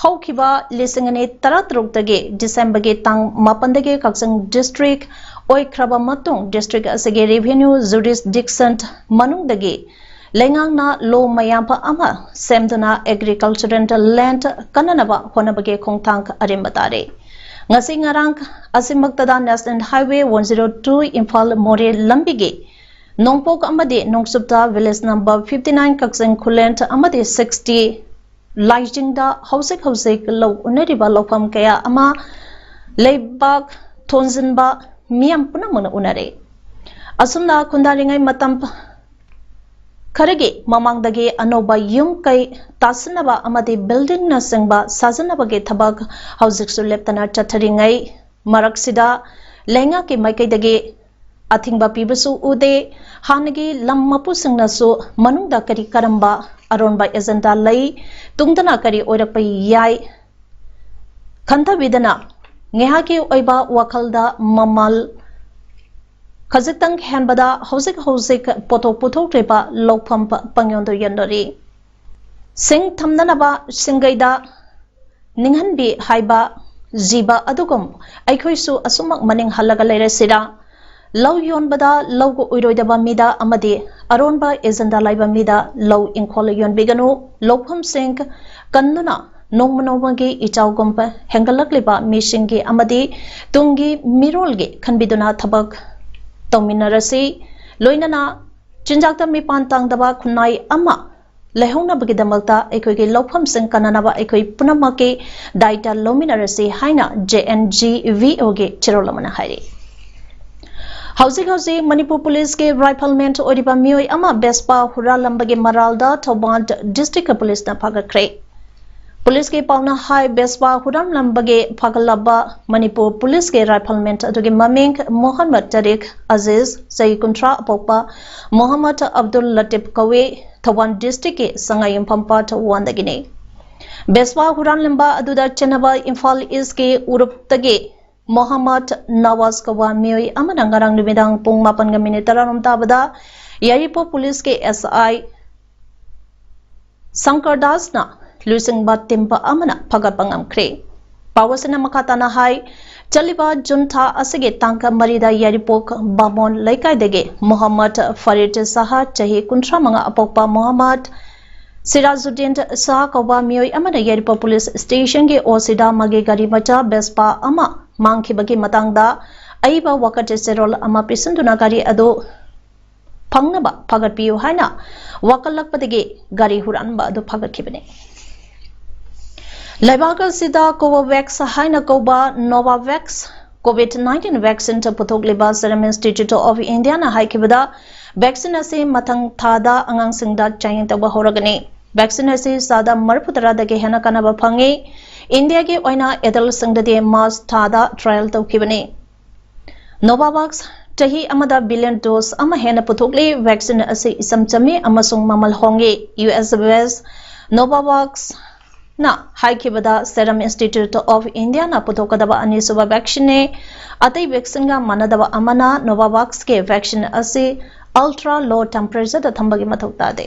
ꯍꯧꯈꯤꯕ ꯂꯤꯁꯤꯡ ꯑꯅꯤ ꯇꯔꯥꯇꯔꯨꯛꯇꯒꯤ ꯗꯤꯁꯦꯝꯕꯔꯒꯤ ꯇꯥꯡ ꯃꯥꯄꯟꯗꯒꯤ ꯀꯛꯆꯤꯡ ꯗꯤꯁꯇ꯭ꯔꯤꯛ ꯑꯣꯏꯈ꯭ꯔꯕ ꯃꯇꯨꯡ ꯗꯤꯁꯇ꯭ꯔꯤꯛ ꯑꯁꯤꯒꯤ ꯔꯦꯚꯤꯅ꯭ꯌꯨ ꯖꯨꯔꯤꯁꯗꯤꯛꯁꯟ ꯃꯅꯨꯡꯗꯒꯤ ꯂꯩꯉꯥꯛꯅ ꯂꯣ ꯃꯌꯥꯝꯕ ꯑꯃ ꯁꯦꯝꯗꯨꯅ ꯑꯦꯒ꯭ꯔꯤꯀꯜꯆꯔꯦꯜ ꯂꯦꯟꯗ ꯀꯟꯅꯅꯕ ꯍꯣꯠꯅꯕꯒꯤ ꯈꯣꯡꯊꯥꯡ ꯑꯔꯦꯝꯕ ꯇꯥꯔꯦ꯫ ꯉꯁꯤ ꯉꯔꯥꯡ ꯑꯁꯤꯃꯛꯇꯗ national highway one zero two Imphal Moreh ꯂꯝꯕꯤꯒꯤ ꯅꯣꯡꯄꯣꯛ ꯑꯃꯗꯤ ꯅꯣꯡꯆꯨꯞꯇ village number fifty nine Kakching Khullen ꯑꯃꯗꯤ ꯁꯤꯛꯁꯇꯤ ꯂꯥꯏꯖꯤꯡꯗ ꯍꯧꯖꯤꯛ ꯍꯧꯖꯤꯛ ꯂꯧ ꯎꯅꯔꯤꯕ ꯂꯧꯐꯝ ꯀꯌꯥ ꯑꯃ ꯂꯩꯕꯥꯛ ꯊꯣꯟꯖꯤꯟꯕ ꯃꯤꯌꯥꯝ ꯄꯨꯝꯅꯃꯛꯅ ꯎꯅꯔꯦ꯫ ꯑꯁꯨꯝꯅ ꯈꯨꯟꯗꯥꯔꯤꯉꯩ ꯃꯇꯝ ꯈꯔꯒꯤ ꯃꯃꯥꯡꯗꯒꯤ ꯑꯅꯧꯕ ꯌꯨꯝ ꯀꯩ ꯇꯥꯁꯤꯟꯅꯕ ꯑꯃꯗꯤ ꯕꯤꯜꯗꯤꯡꯅꯆꯤꯡꯕ ꯁꯥꯖꯤꯟꯅꯕꯒꯤ ꯊꯕꯛ ꯍꯧꯖꯤꯛꯁꯨ ꯂꯦꯞꯇꯅ ꯆꯠꯊꯔꯤꯉꯩ ꯃꯔꯛꯁꯤꯗ ꯂꯩꯉꯥꯛꯀꯤ ꯃꯥꯏꯀꯩꯗꯒꯤ ꯑꯊꯤꯡꯕ ꯄꯤꯕꯁꯨ ꯎꯗꯦ꯫ ꯍꯥꯟꯅꯒꯤ ꯂꯝ ꯃꯄꯨꯁꯤꯡꯅꯁꯨ ꯃꯅꯨꯡꯗ ꯀꯔꯤ ꯀꯔꯝꯕ ꯑꯔꯣꯟꯕ ꯑꯦꯖꯦꯟꯗꯥ ꯂꯩ, ꯇꯨꯡꯗꯅ ꯀꯔꯤ ꯑꯣꯏꯔꯛꯄ ꯌꯥꯏ ꯈꯟꯊꯕꯤꯗꯅ ꯉꯥꯏꯍꯥꯛꯀꯤ ꯑꯣꯏꯕ ꯋꯥꯈꯜꯗ ꯃꯃꯜ ꯈꯖꯤꯛꯇꯪ ꯍꯦꯟꯕꯗ ꯍꯧꯖꯤꯛ ꯍꯧꯖꯤꯛ ꯄꯣꯠꯊꯣꯛ ꯄꯨꯊꯣꯛꯂꯤꯕ ꯂꯧꯐꯝ ꯄ-, ꯄꯪꯌꯣꯟꯗ ꯌꯣꯟꯅꯔꯤ꯫ ꯁꯤꯡ ꯊꯝꯅꯅꯕ ꯁꯤꯡꯒꯩꯗ ꯅꯤꯡꯍꯟꯕꯤ ꯍꯥꯏꯕ ꯖꯤꯕ ꯑꯗꯨꯒꯨꯝ ꯑꯩꯈꯣꯏꯁꯨ ꯑꯁꯨꯝꯃꯛ ꯃꯅꯤꯡ ꯍꯜꯂꯒ ꯂꯩꯔꯁꯤꯔꯥ? ꯂꯧ ꯌꯣꯟꯕꯗ ꯂꯧꯒ ꯑꯣꯏꯔꯣꯏꯗꯕ ꯃꯤꯗ ꯑꯃꯗꯤ ꯑꯔꯣꯟꯕ ꯑꯦꯖꯦꯟꯗꯥ ꯂꯩꯕ ꯃꯤꯗ ꯂꯧ ꯏꯪꯈꯣꯜ ꯌꯣꯟꯕꯤꯒꯅꯨ꯫ ꯂꯧꯐꯝꯁꯤꯡ ꯀꯟꯗꯨꯅ ꯅꯣꯡꯃ ꯅꯣꯡꯃꯒꯤ ꯏꯆꯥꯎꯒꯨꯝ ꯍꯦꯟꯒꯠꯂꯛꯂꯤꯕ ꯃꯤꯁꯤꯡꯒꯤ ꯑꯃꯗꯤ ꯇꯨꯡꯒꯤ ꯃꯤꯔꯣꯜꯒꯤ ꯈꯟꯕꯤꯗꯨꯅ ꯊꯕꯛ ꯇꯧꯃꯤꯟꯅꯔꯁꯤ꯫ ꯂꯣꯏꯅꯅ ꯆꯤꯟꯖꯥꯛꯇ ꯃꯤꯄꯥꯟ ꯇꯥꯡꯗꯕ ꯈꯨꯟꯅꯥꯏ ꯑꯃ ꯂꯩꯍꯧꯅꯕꯒꯤꯗꯃꯛꯇ ꯑꯩꯈꯣꯏꯒꯤ ꯂꯧꯐꯝꯁꯤꯡ ꯀꯟꯅꯅꯕ ꯑꯩꯈꯣꯏ ꯄꯨꯝꯅꯃꯛꯀꯤ ꯗꯥꯏꯇ ꯂꯧꯃꯤꯟꯅꯔꯁꯤ ꯍꯥꯏꯅ ꯖꯦ ꯑꯦꯟ ꯖꯤ ꯚꯤ ꯑꯣꯒꯤ ꯆꯦꯔꯣꯜ ꯑꯃꯅ ꯍꯥꯏꯔꯤ꯫ ꯍꯧꯖꯤꯛ ꯍꯧꯖꯤꯛ ꯃꯅꯤꯄꯨꯔ ꯄꯨꯂꯤꯁꯀꯤ ꯔꯥꯏꯐꯜꯃꯦꯟ ꯑꯣꯏꯔꯤꯕ ꯃꯤꯑꯣꯏ ꯑꯃ ꯕꯦꯁꯄꯥ ꯍꯨꯔꯥꯜꯂꯝꯕꯒꯤ ꯃꯔꯥꯜꯗ ꯊꯧꯕꯥꯜ ꯗꯤꯁꯇ꯭ꯔꯤꯛ ꯄꯨꯂꯤꯁꯅ ꯐꯥꯒꯠꯈ꯭ꯔꯦ꯫ ꯄꯨꯂꯤꯁꯀꯤ ꯄꯥꯎꯅ ꯍꯥꯏ, ꯕꯦꯁꯄꯥ ꯍꯨꯔꯥꯟꯂꯝꯕꯒꯤ ꯐꯥꯒꯠꯂꯕ ꯃꯅꯤꯄꯨꯔ ꯄꯨꯂꯤꯁꯀꯤ ꯔꯥꯏꯐꯜꯃꯦꯟ ꯑꯗꯨꯒꯤ ꯃꯃꯤꯡ ꯃꯣꯍꯝꯃꯗ ꯇꯥꯔꯤꯛ ꯑꯖꯤꯖ, ꯆꯍꯤ ꯀꯨꯟꯊ꯭ꯔꯥ ꯑꯄꯣꯛꯄ ꯃꯣꯍꯝꯃꯗ ꯑꯕꯗꯨꯜ ꯂꯇꯤꯐ ꯀꯧꯏ꯫ ꯊꯧꯕꯥꯜ ꯗꯤꯁꯇ꯭ꯔꯤꯛꯀꯤ ꯁꯉꯥꯏꯌꯨꯝꯐꯝ ꯄꯥꯔꯠ ꯋꯥꯟꯗꯒꯤꯅꯤ꯫ ꯕꯦꯁꯄꯥ ꯍꯨꯔꯥꯟꯂꯝꯕ ꯑꯗꯨꯗ ꯆꯦꯟꯅꯕ ꯏꯝꯐꯥꯜ ꯏꯁꯀꯤ ꯎꯔꯨꯞꯇꯒꯤ ꯃꯣꯍꯝꯃꯗ ꯅꯋꯥꯖ ꯀꯧꯕ ꯃꯤꯑꯣꯏ ꯑꯃꯅ ꯉꯔꯥꯡ ꯅꯨꯃꯤꯗꯥꯡ ꯄꯨꯡ ꯃꯥꯄꯟꯒ ꯃꯤꯅꯤꯠ ꯇꯔꯥꯔꯣꯝ ꯇꯥꯕꯗ ꯌꯥꯏꯔꯤꯄꯣꯛ ꯄꯨꯂꯤꯁꯀꯤ ꯑꯦꯁ ꯑꯥꯏ ꯁꯪꯀꯔ ꯗꯥꯁꯅ ꯂꯨꯆꯤꯡꯕ ꯇꯤꯝ ꯑꯃꯅ ꯐꯒꯠꯄ ꯉꯝꯈ꯭ꯔꯦ꯫ ꯄꯥꯎ ꯑꯁꯤꯅ ꯃꯈꯥ ꯇꯥꯅ ꯍꯥꯏ, ꯆꯠꯂꯤꯕ ꯖꯨꯟ ꯊꯥ ꯑꯁꯤꯒꯤ ꯇꯥꯡ ꯃꯔꯤꯗ ꯌꯥꯏꯔꯤꯄꯣꯛ ꯕꯥꯃꯣꯟ ꯂꯩꯀꯥꯏꯗꯒꯤ ꯃꯣꯍꯝꯃꯗ ꯐꯔꯤꯗ ꯁꯍꯥ, ꯆꯍꯤ ꯀꯨꯟꯊ꯭ꯔꯥ ꯃꯉꯥ ꯑꯄꯣꯛꯄ ꯃꯣꯍꯝꯃꯗ ꯁꯤꯔꯥꯖꯨꯗꯤꯟ ꯁꯍꯥ ꯀꯧꯕ ꯃꯤꯑꯣꯏ ꯑꯃꯅ ꯌꯥꯏꯔꯤꯄꯣꯛ ꯄꯨꯂꯤꯁ ꯁ꯭ꯇꯦꯁꯟꯒꯤ ꯑꯣꯁꯤꯗ ꯃꯥꯒꯤ ꯒꯥꯔꯤ ꯃꯆꯥ ꯕꯦꯁꯄꯥ ꯑꯃ ꯃꯥꯡꯈꯤꯕꯒꯤ ꯃꯇꯥꯡꯗ ꯑꯏꯕ ꯋꯥꯀꯠ ꯆꯦꯔꯣꯜ ꯑꯃ ꯄꯤꯁꯤꯟꯗꯨꯅ ꯒꯥꯔꯤ ꯑꯗꯨ ꯐꯪꯅꯕ ꯐꯒꯠꯄꯤꯌꯨ ꯍꯥꯏꯅ ꯋꯥꯀꯠꯂꯛꯄꯗꯒꯤ ꯒꯥꯔꯤ ꯍꯨꯔꯥꯟꯕ ꯑꯗꯨ ꯐꯒꯠꯈꯤꯕꯅꯤ꯫ ꯂꯩꯕꯥꯛ ꯑꯁꯤꯗ ꯀꯣꯚꯣꯚꯦꯛꯁ ꯍꯥꯏꯅ ꯀꯧꯕ ꯅꯣꯚꯥꯚꯦꯛꯁ ꯀꯣꯚꯤꯗ ꯅꯥꯏꯟꯇꯤꯟ ꯚꯦꯛꯁꯤꯟ ꯄꯨꯊꯣꯛꯂꯤꯕ Serum Institute of Indiaꯅ ꯍꯥꯏꯈꯤꯕꯗ, ꯚꯦꯛꯁꯤꯟ ꯑꯁꯤ ꯃꯊꯪ ꯊꯥꯗ ꯑꯉꯥꯡꯁꯤꯡꯗ ꯆꯥꯡꯌꯦꯡ ꯇꯧꯕ ꯍꯧꯔꯒꯅꯤ꯫ ꯚꯦꯛꯁꯤꯟ ꯑꯁꯤ ꯆꯥꯗ ꯃꯔꯤꯐꯨ ꯇꯔꯥꯗꯒꯤ ꯍꯦꯟꯅ ꯀꯥꯟꯅꯕ ꯐꯪꯏ꯫ ꯏꯟꯗꯤꯌꯥꯒꯤ ꯑꯣꯏꯅ ꯑꯦꯗꯜꯁꯤꯡꯗꯗꯤ ꯃꯥꯔꯆ ꯊꯥꯗ ꯇ꯭ꯔꯥꯏꯜ ꯇꯧꯈꯤꯕꯅꯤ꯫ ꯅꯣꯚꯥꯚꯥꯛꯁ ꯆꯍꯤ ꯑꯃꯗ ꯕꯤꯂꯤꯌꯟ ꯗꯣꯁ ꯑꯃ ꯍꯦꯟꯅ ꯄꯨꯊꯣꯛꯂꯤ꯫ ꯚꯦꯛꯁꯤꯟ ꯑꯁꯤ ꯏꯆꯝ ꯆꯝꯃꯤ ꯑꯃꯁꯨꯡ ꯃꯃꯜ ꯍꯣꯡꯉꯤ꯫ ꯌꯨ ꯑꯦꯁ ꯕꯦꯁ ꯅꯣꯚꯥꯚꯥꯛꯁꯅ ꯍꯥꯏꯈꯤꯕꯗ, ꯁꯦꯔꯝ ꯏꯟꯁꯇꯤꯇ꯭ꯌꯨꯠ ꯑꯣꯐ ꯏꯟꯗꯤꯌꯥꯅ ꯄꯨꯊꯣꯛꯀꯗꯕ ꯑꯅꯤꯁꯨꯕ ꯚꯦꯛꯁꯤꯟꯅꯤ꯫ ꯑꯇꯩ ꯚꯦꯛꯁꯤꯟꯒ ꯃꯥꯟꯅꯗꯕ ꯑꯃꯅ, ꯅꯣꯚꯥꯚꯥꯛꯁꯀꯤ ꯚꯦꯛꯁꯤꯟ ꯑꯁꯤ ꯑꯜꯇ꯭ꯔꯥ ꯂꯣ ꯇꯦꯝꯄꯔꯦꯆꯔꯗ ꯊꯝꯕꯒꯤ ꯃꯊꯧ ꯇꯥꯗꯦ꯫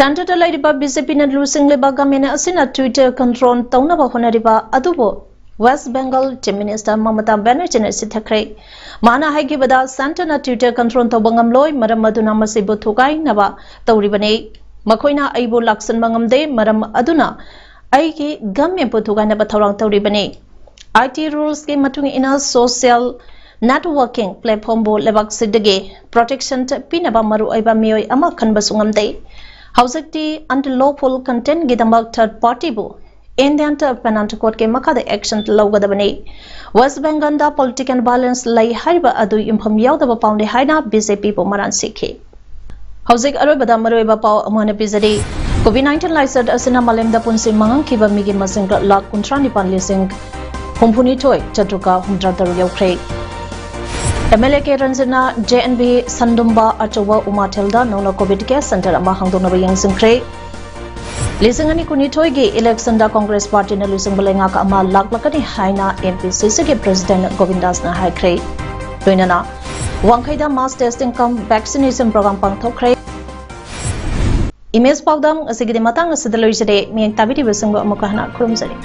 ꯁꯦꯟꯇꯔꯗ ꯂꯩꯔꯤꯕ ꯕꯤ ꯖꯦ ꯄꯤꯅ ꯂꯨꯆꯤꯡꯂꯤꯕ ꯒꯃꯦꯟ ꯑꯁꯤꯅ ꯇ꯭ꯋꯤꯇꯔ ꯀꯟꯇ꯭ꯔꯣꯜ ꯇꯧꯅꯕ ꯍꯣꯠꯅꯔꯤꯕ ꯑꯗꯨꯕꯨ ꯋꯦꯁ ꯕꯦꯡꯒꯜ ꯆꯤꯐ ꯃꯤꯅꯤꯁꯇꯔ ꯃꯃꯇꯥ ꯕꯦꯅꯔꯖꯤꯅ ꯁꯤꯊꯈ꯭ꯔꯦ꯫ ꯃꯥꯅ ꯍꯥꯏꯈꯤꯕꯗ, ꯁꯦꯟꯇꯔꯅ ꯇ꯭ꯋꯤꯇꯔ ꯀꯟꯇ꯭ꯔꯣꯜ ꯇꯧꯕ ꯉꯝꯂꯣꯏ, ꯃꯔꯝ ꯑꯗꯨꯅ ꯃꯁꯤꯕꯨ ꯊꯨꯒꯥꯏꯅꯕ ꯇꯧꯔꯤꯕꯅꯤ꯫ ꯃꯈꯣꯏꯅ ꯑꯩꯕꯨ ꯂꯥꯛꯁꯤꯟꯕ ꯉꯝꯗꯦ, ꯃꯔꯝ ꯑꯗꯨꯅ ꯑꯩꯒꯤ ꯒꯃꯦꯟꯕꯨ ꯊꯨꯒꯥꯏꯅꯕ ꯊꯧꯔꯥꯡ ꯇꯧꯔꯤꯕꯅꯤ꯫ ꯑꯥꯏ ꯇꯤ ꯔꯨꯜꯁꯀꯤ ꯃꯇꯨꯡ ꯏꯟꯅ ꯁꯣꯁꯤꯌꯦꯜ ꯅꯦꯠꯋꯥꯔꯀꯤꯡ ꯄ꯭ꯂꯦꯠꯐꯣꯔꯝꯕꯨ ꯂꯩꯕꯥꯛꯁꯤꯗꯒꯤ ꯄ꯭ꯔꯣꯇꯦꯛꯁꯟ ꯄꯤꯅꯕ ꯃꯔꯨꯑꯣꯏꯕ ꯃꯤꯑꯣꯏ ꯑꯃ ꯈꯟꯕꯁꯨ ꯉꯝꯗꯦ꯫ ꯍꯧꯖꯤꯛꯇꯤ ꯑꯟꯂꯣꯐꯨꯜ ꯀꯟꯇꯦꯟꯒꯤꯗꯃꯛ ꯊꯔꯗ ꯄꯥꯔꯇꯤꯕꯨ ꯏꯟꯗꯤꯌꯟ ꯄꯦꯅꯦꯜ ꯀꯣꯗꯀꯤ ꯃꯈꯥꯗ ꯑꯦꯛꯁꯟ ꯂꯧꯒꯗꯕꯅꯤ꯫ ꯋꯦꯁ ꯕꯦꯡꯒꯜꯗ ꯄꯣꯂꯤꯇꯤꯀꯦꯜ ꯚꯥꯏꯂꯦꯟꯁ ꯂꯩ ꯍꯥꯏꯔꯤꯕ ꯑꯗꯨ ꯌꯨꯝꯐꯝ ꯌꯥꯎꯗꯕ ꯄꯥꯎꯅꯤ ꯍꯥꯏꯅ ꯕꯤ ꯖꯦ ꯄꯤꯕꯨ ꯃꯔꯥꯟ ꯁꯤꯈꯤ꯫ ꯍꯧꯖꯤꯛ ꯑꯔꯣꯏꯕꯗ ꯃꯔꯨꯑꯣꯏꯕ ꯄꯥꯎ ꯑꯃꯨꯛ ꯍꯟꯅ ꯄꯤꯖꯔꯤ꯫ ꯀꯣꯚꯤꯗ ꯅꯥꯏꯟꯇꯤꯟ ꯂꯥꯏꯆꯠ ꯑꯁꯤꯅ ꯃꯥꯂꯦꯝꯗ ꯄꯨꯟꯁꯤ ꯃꯥꯡꯍꯟꯈꯤꯕ ꯃꯤꯒꯤ ꯃꯁꯤꯡ ꯂꯥꯈ ꯀꯨꯟꯊ꯭ꯔꯥ ꯅꯤꯄꯥꯟ ꯂꯤꯁꯤꯡ ꯍꯨꯝꯐꯨꯅꯤꯊꯣꯏ ꯆꯥꯇ꯭ꯔꯨꯛꯀ ꯍꯨꯝꯗ꯭ꯔꯥ ꯇꯔꯨꯛ ꯌꯧꯈ꯭ꯔꯦ꯫ ꯑꯦꯝ ꯑꯦꯜ ꯑꯦ ꯀꯦ ꯔꯟꯖꯤꯠꯅ ꯖꯦ ꯑꯦꯟ ꯚꯤ ꯁꯟꯗꯨꯝꯕ ꯑꯆꯧꯕ ꯎꯃꯥꯊꯦꯜꯗ ꯅꯧꯅ ꯀꯣꯚꯤꯗ ꯀꯦꯌꯔ ꯁꯦꯟꯇꯔ ꯑꯃ ꯍꯥꯡꯗꯣꯛꯅꯕ ꯌꯦꯡꯁꯤꯟꯈ꯭ꯔꯦ꯫ ꯂꯤꯁꯤꯡ ꯑꯅꯤ ꯀꯨꯟꯅꯤꯊꯣꯏꯒꯤ ꯏꯂꯦꯛꯁꯟꯗ ꯀꯣꯡꯒ꯭ꯔꯦꯁ ꯄꯥꯔꯇꯤꯅ ꯂꯨꯆꯤꯡꯕ ꯂꯩꯉꯥꯛ ꯑꯃ ꯂꯥꯛꯂꯛꯀꯅꯤ ꯍꯥꯏꯅ ꯑꯦꯝ ꯄꯤ ꯁꯤ ꯁꯤꯒꯤ ꯄ꯭ꯔꯦꯁꯤꯗꯦꯟꯠ ꯒꯣꯕꯤꯟꯗꯥꯁꯅ ꯍꯥꯏꯈ꯭ꯔꯦ꯫ ꯂꯣꯏꯅꯅ ꯋꯥꯡꯈꯩꯗ ꯃꯥꯁ ꯇꯦꯁꯇꯤꯡ ꯀꯝ ꯚꯦꯛꯁꯤꯅꯦꯁꯟ ꯄ꯭ꯔꯣꯒ꯭ꯔꯥꯝ ꯄꯥꯡꯊꯣꯛꯈ꯭ꯔꯦ꯫ ꯏꯃꯦꯖ ꯄꯥꯎꯗꯝ ꯑꯁꯤꯒꯤꯗꯤ ꯃꯇꯥꯡ ꯑꯁꯤꯗ ꯂꯣꯏꯖꯔꯦ꯫ ꯃꯤꯌꯦꯡ ꯇꯥꯕꯤꯔꯤꯕꯁꯤꯡꯕꯨ ꯑꯃꯨꯛꯀ ꯍꯟꯅ ꯈꯨꯔꯨꯝꯖꯔꯤ꯫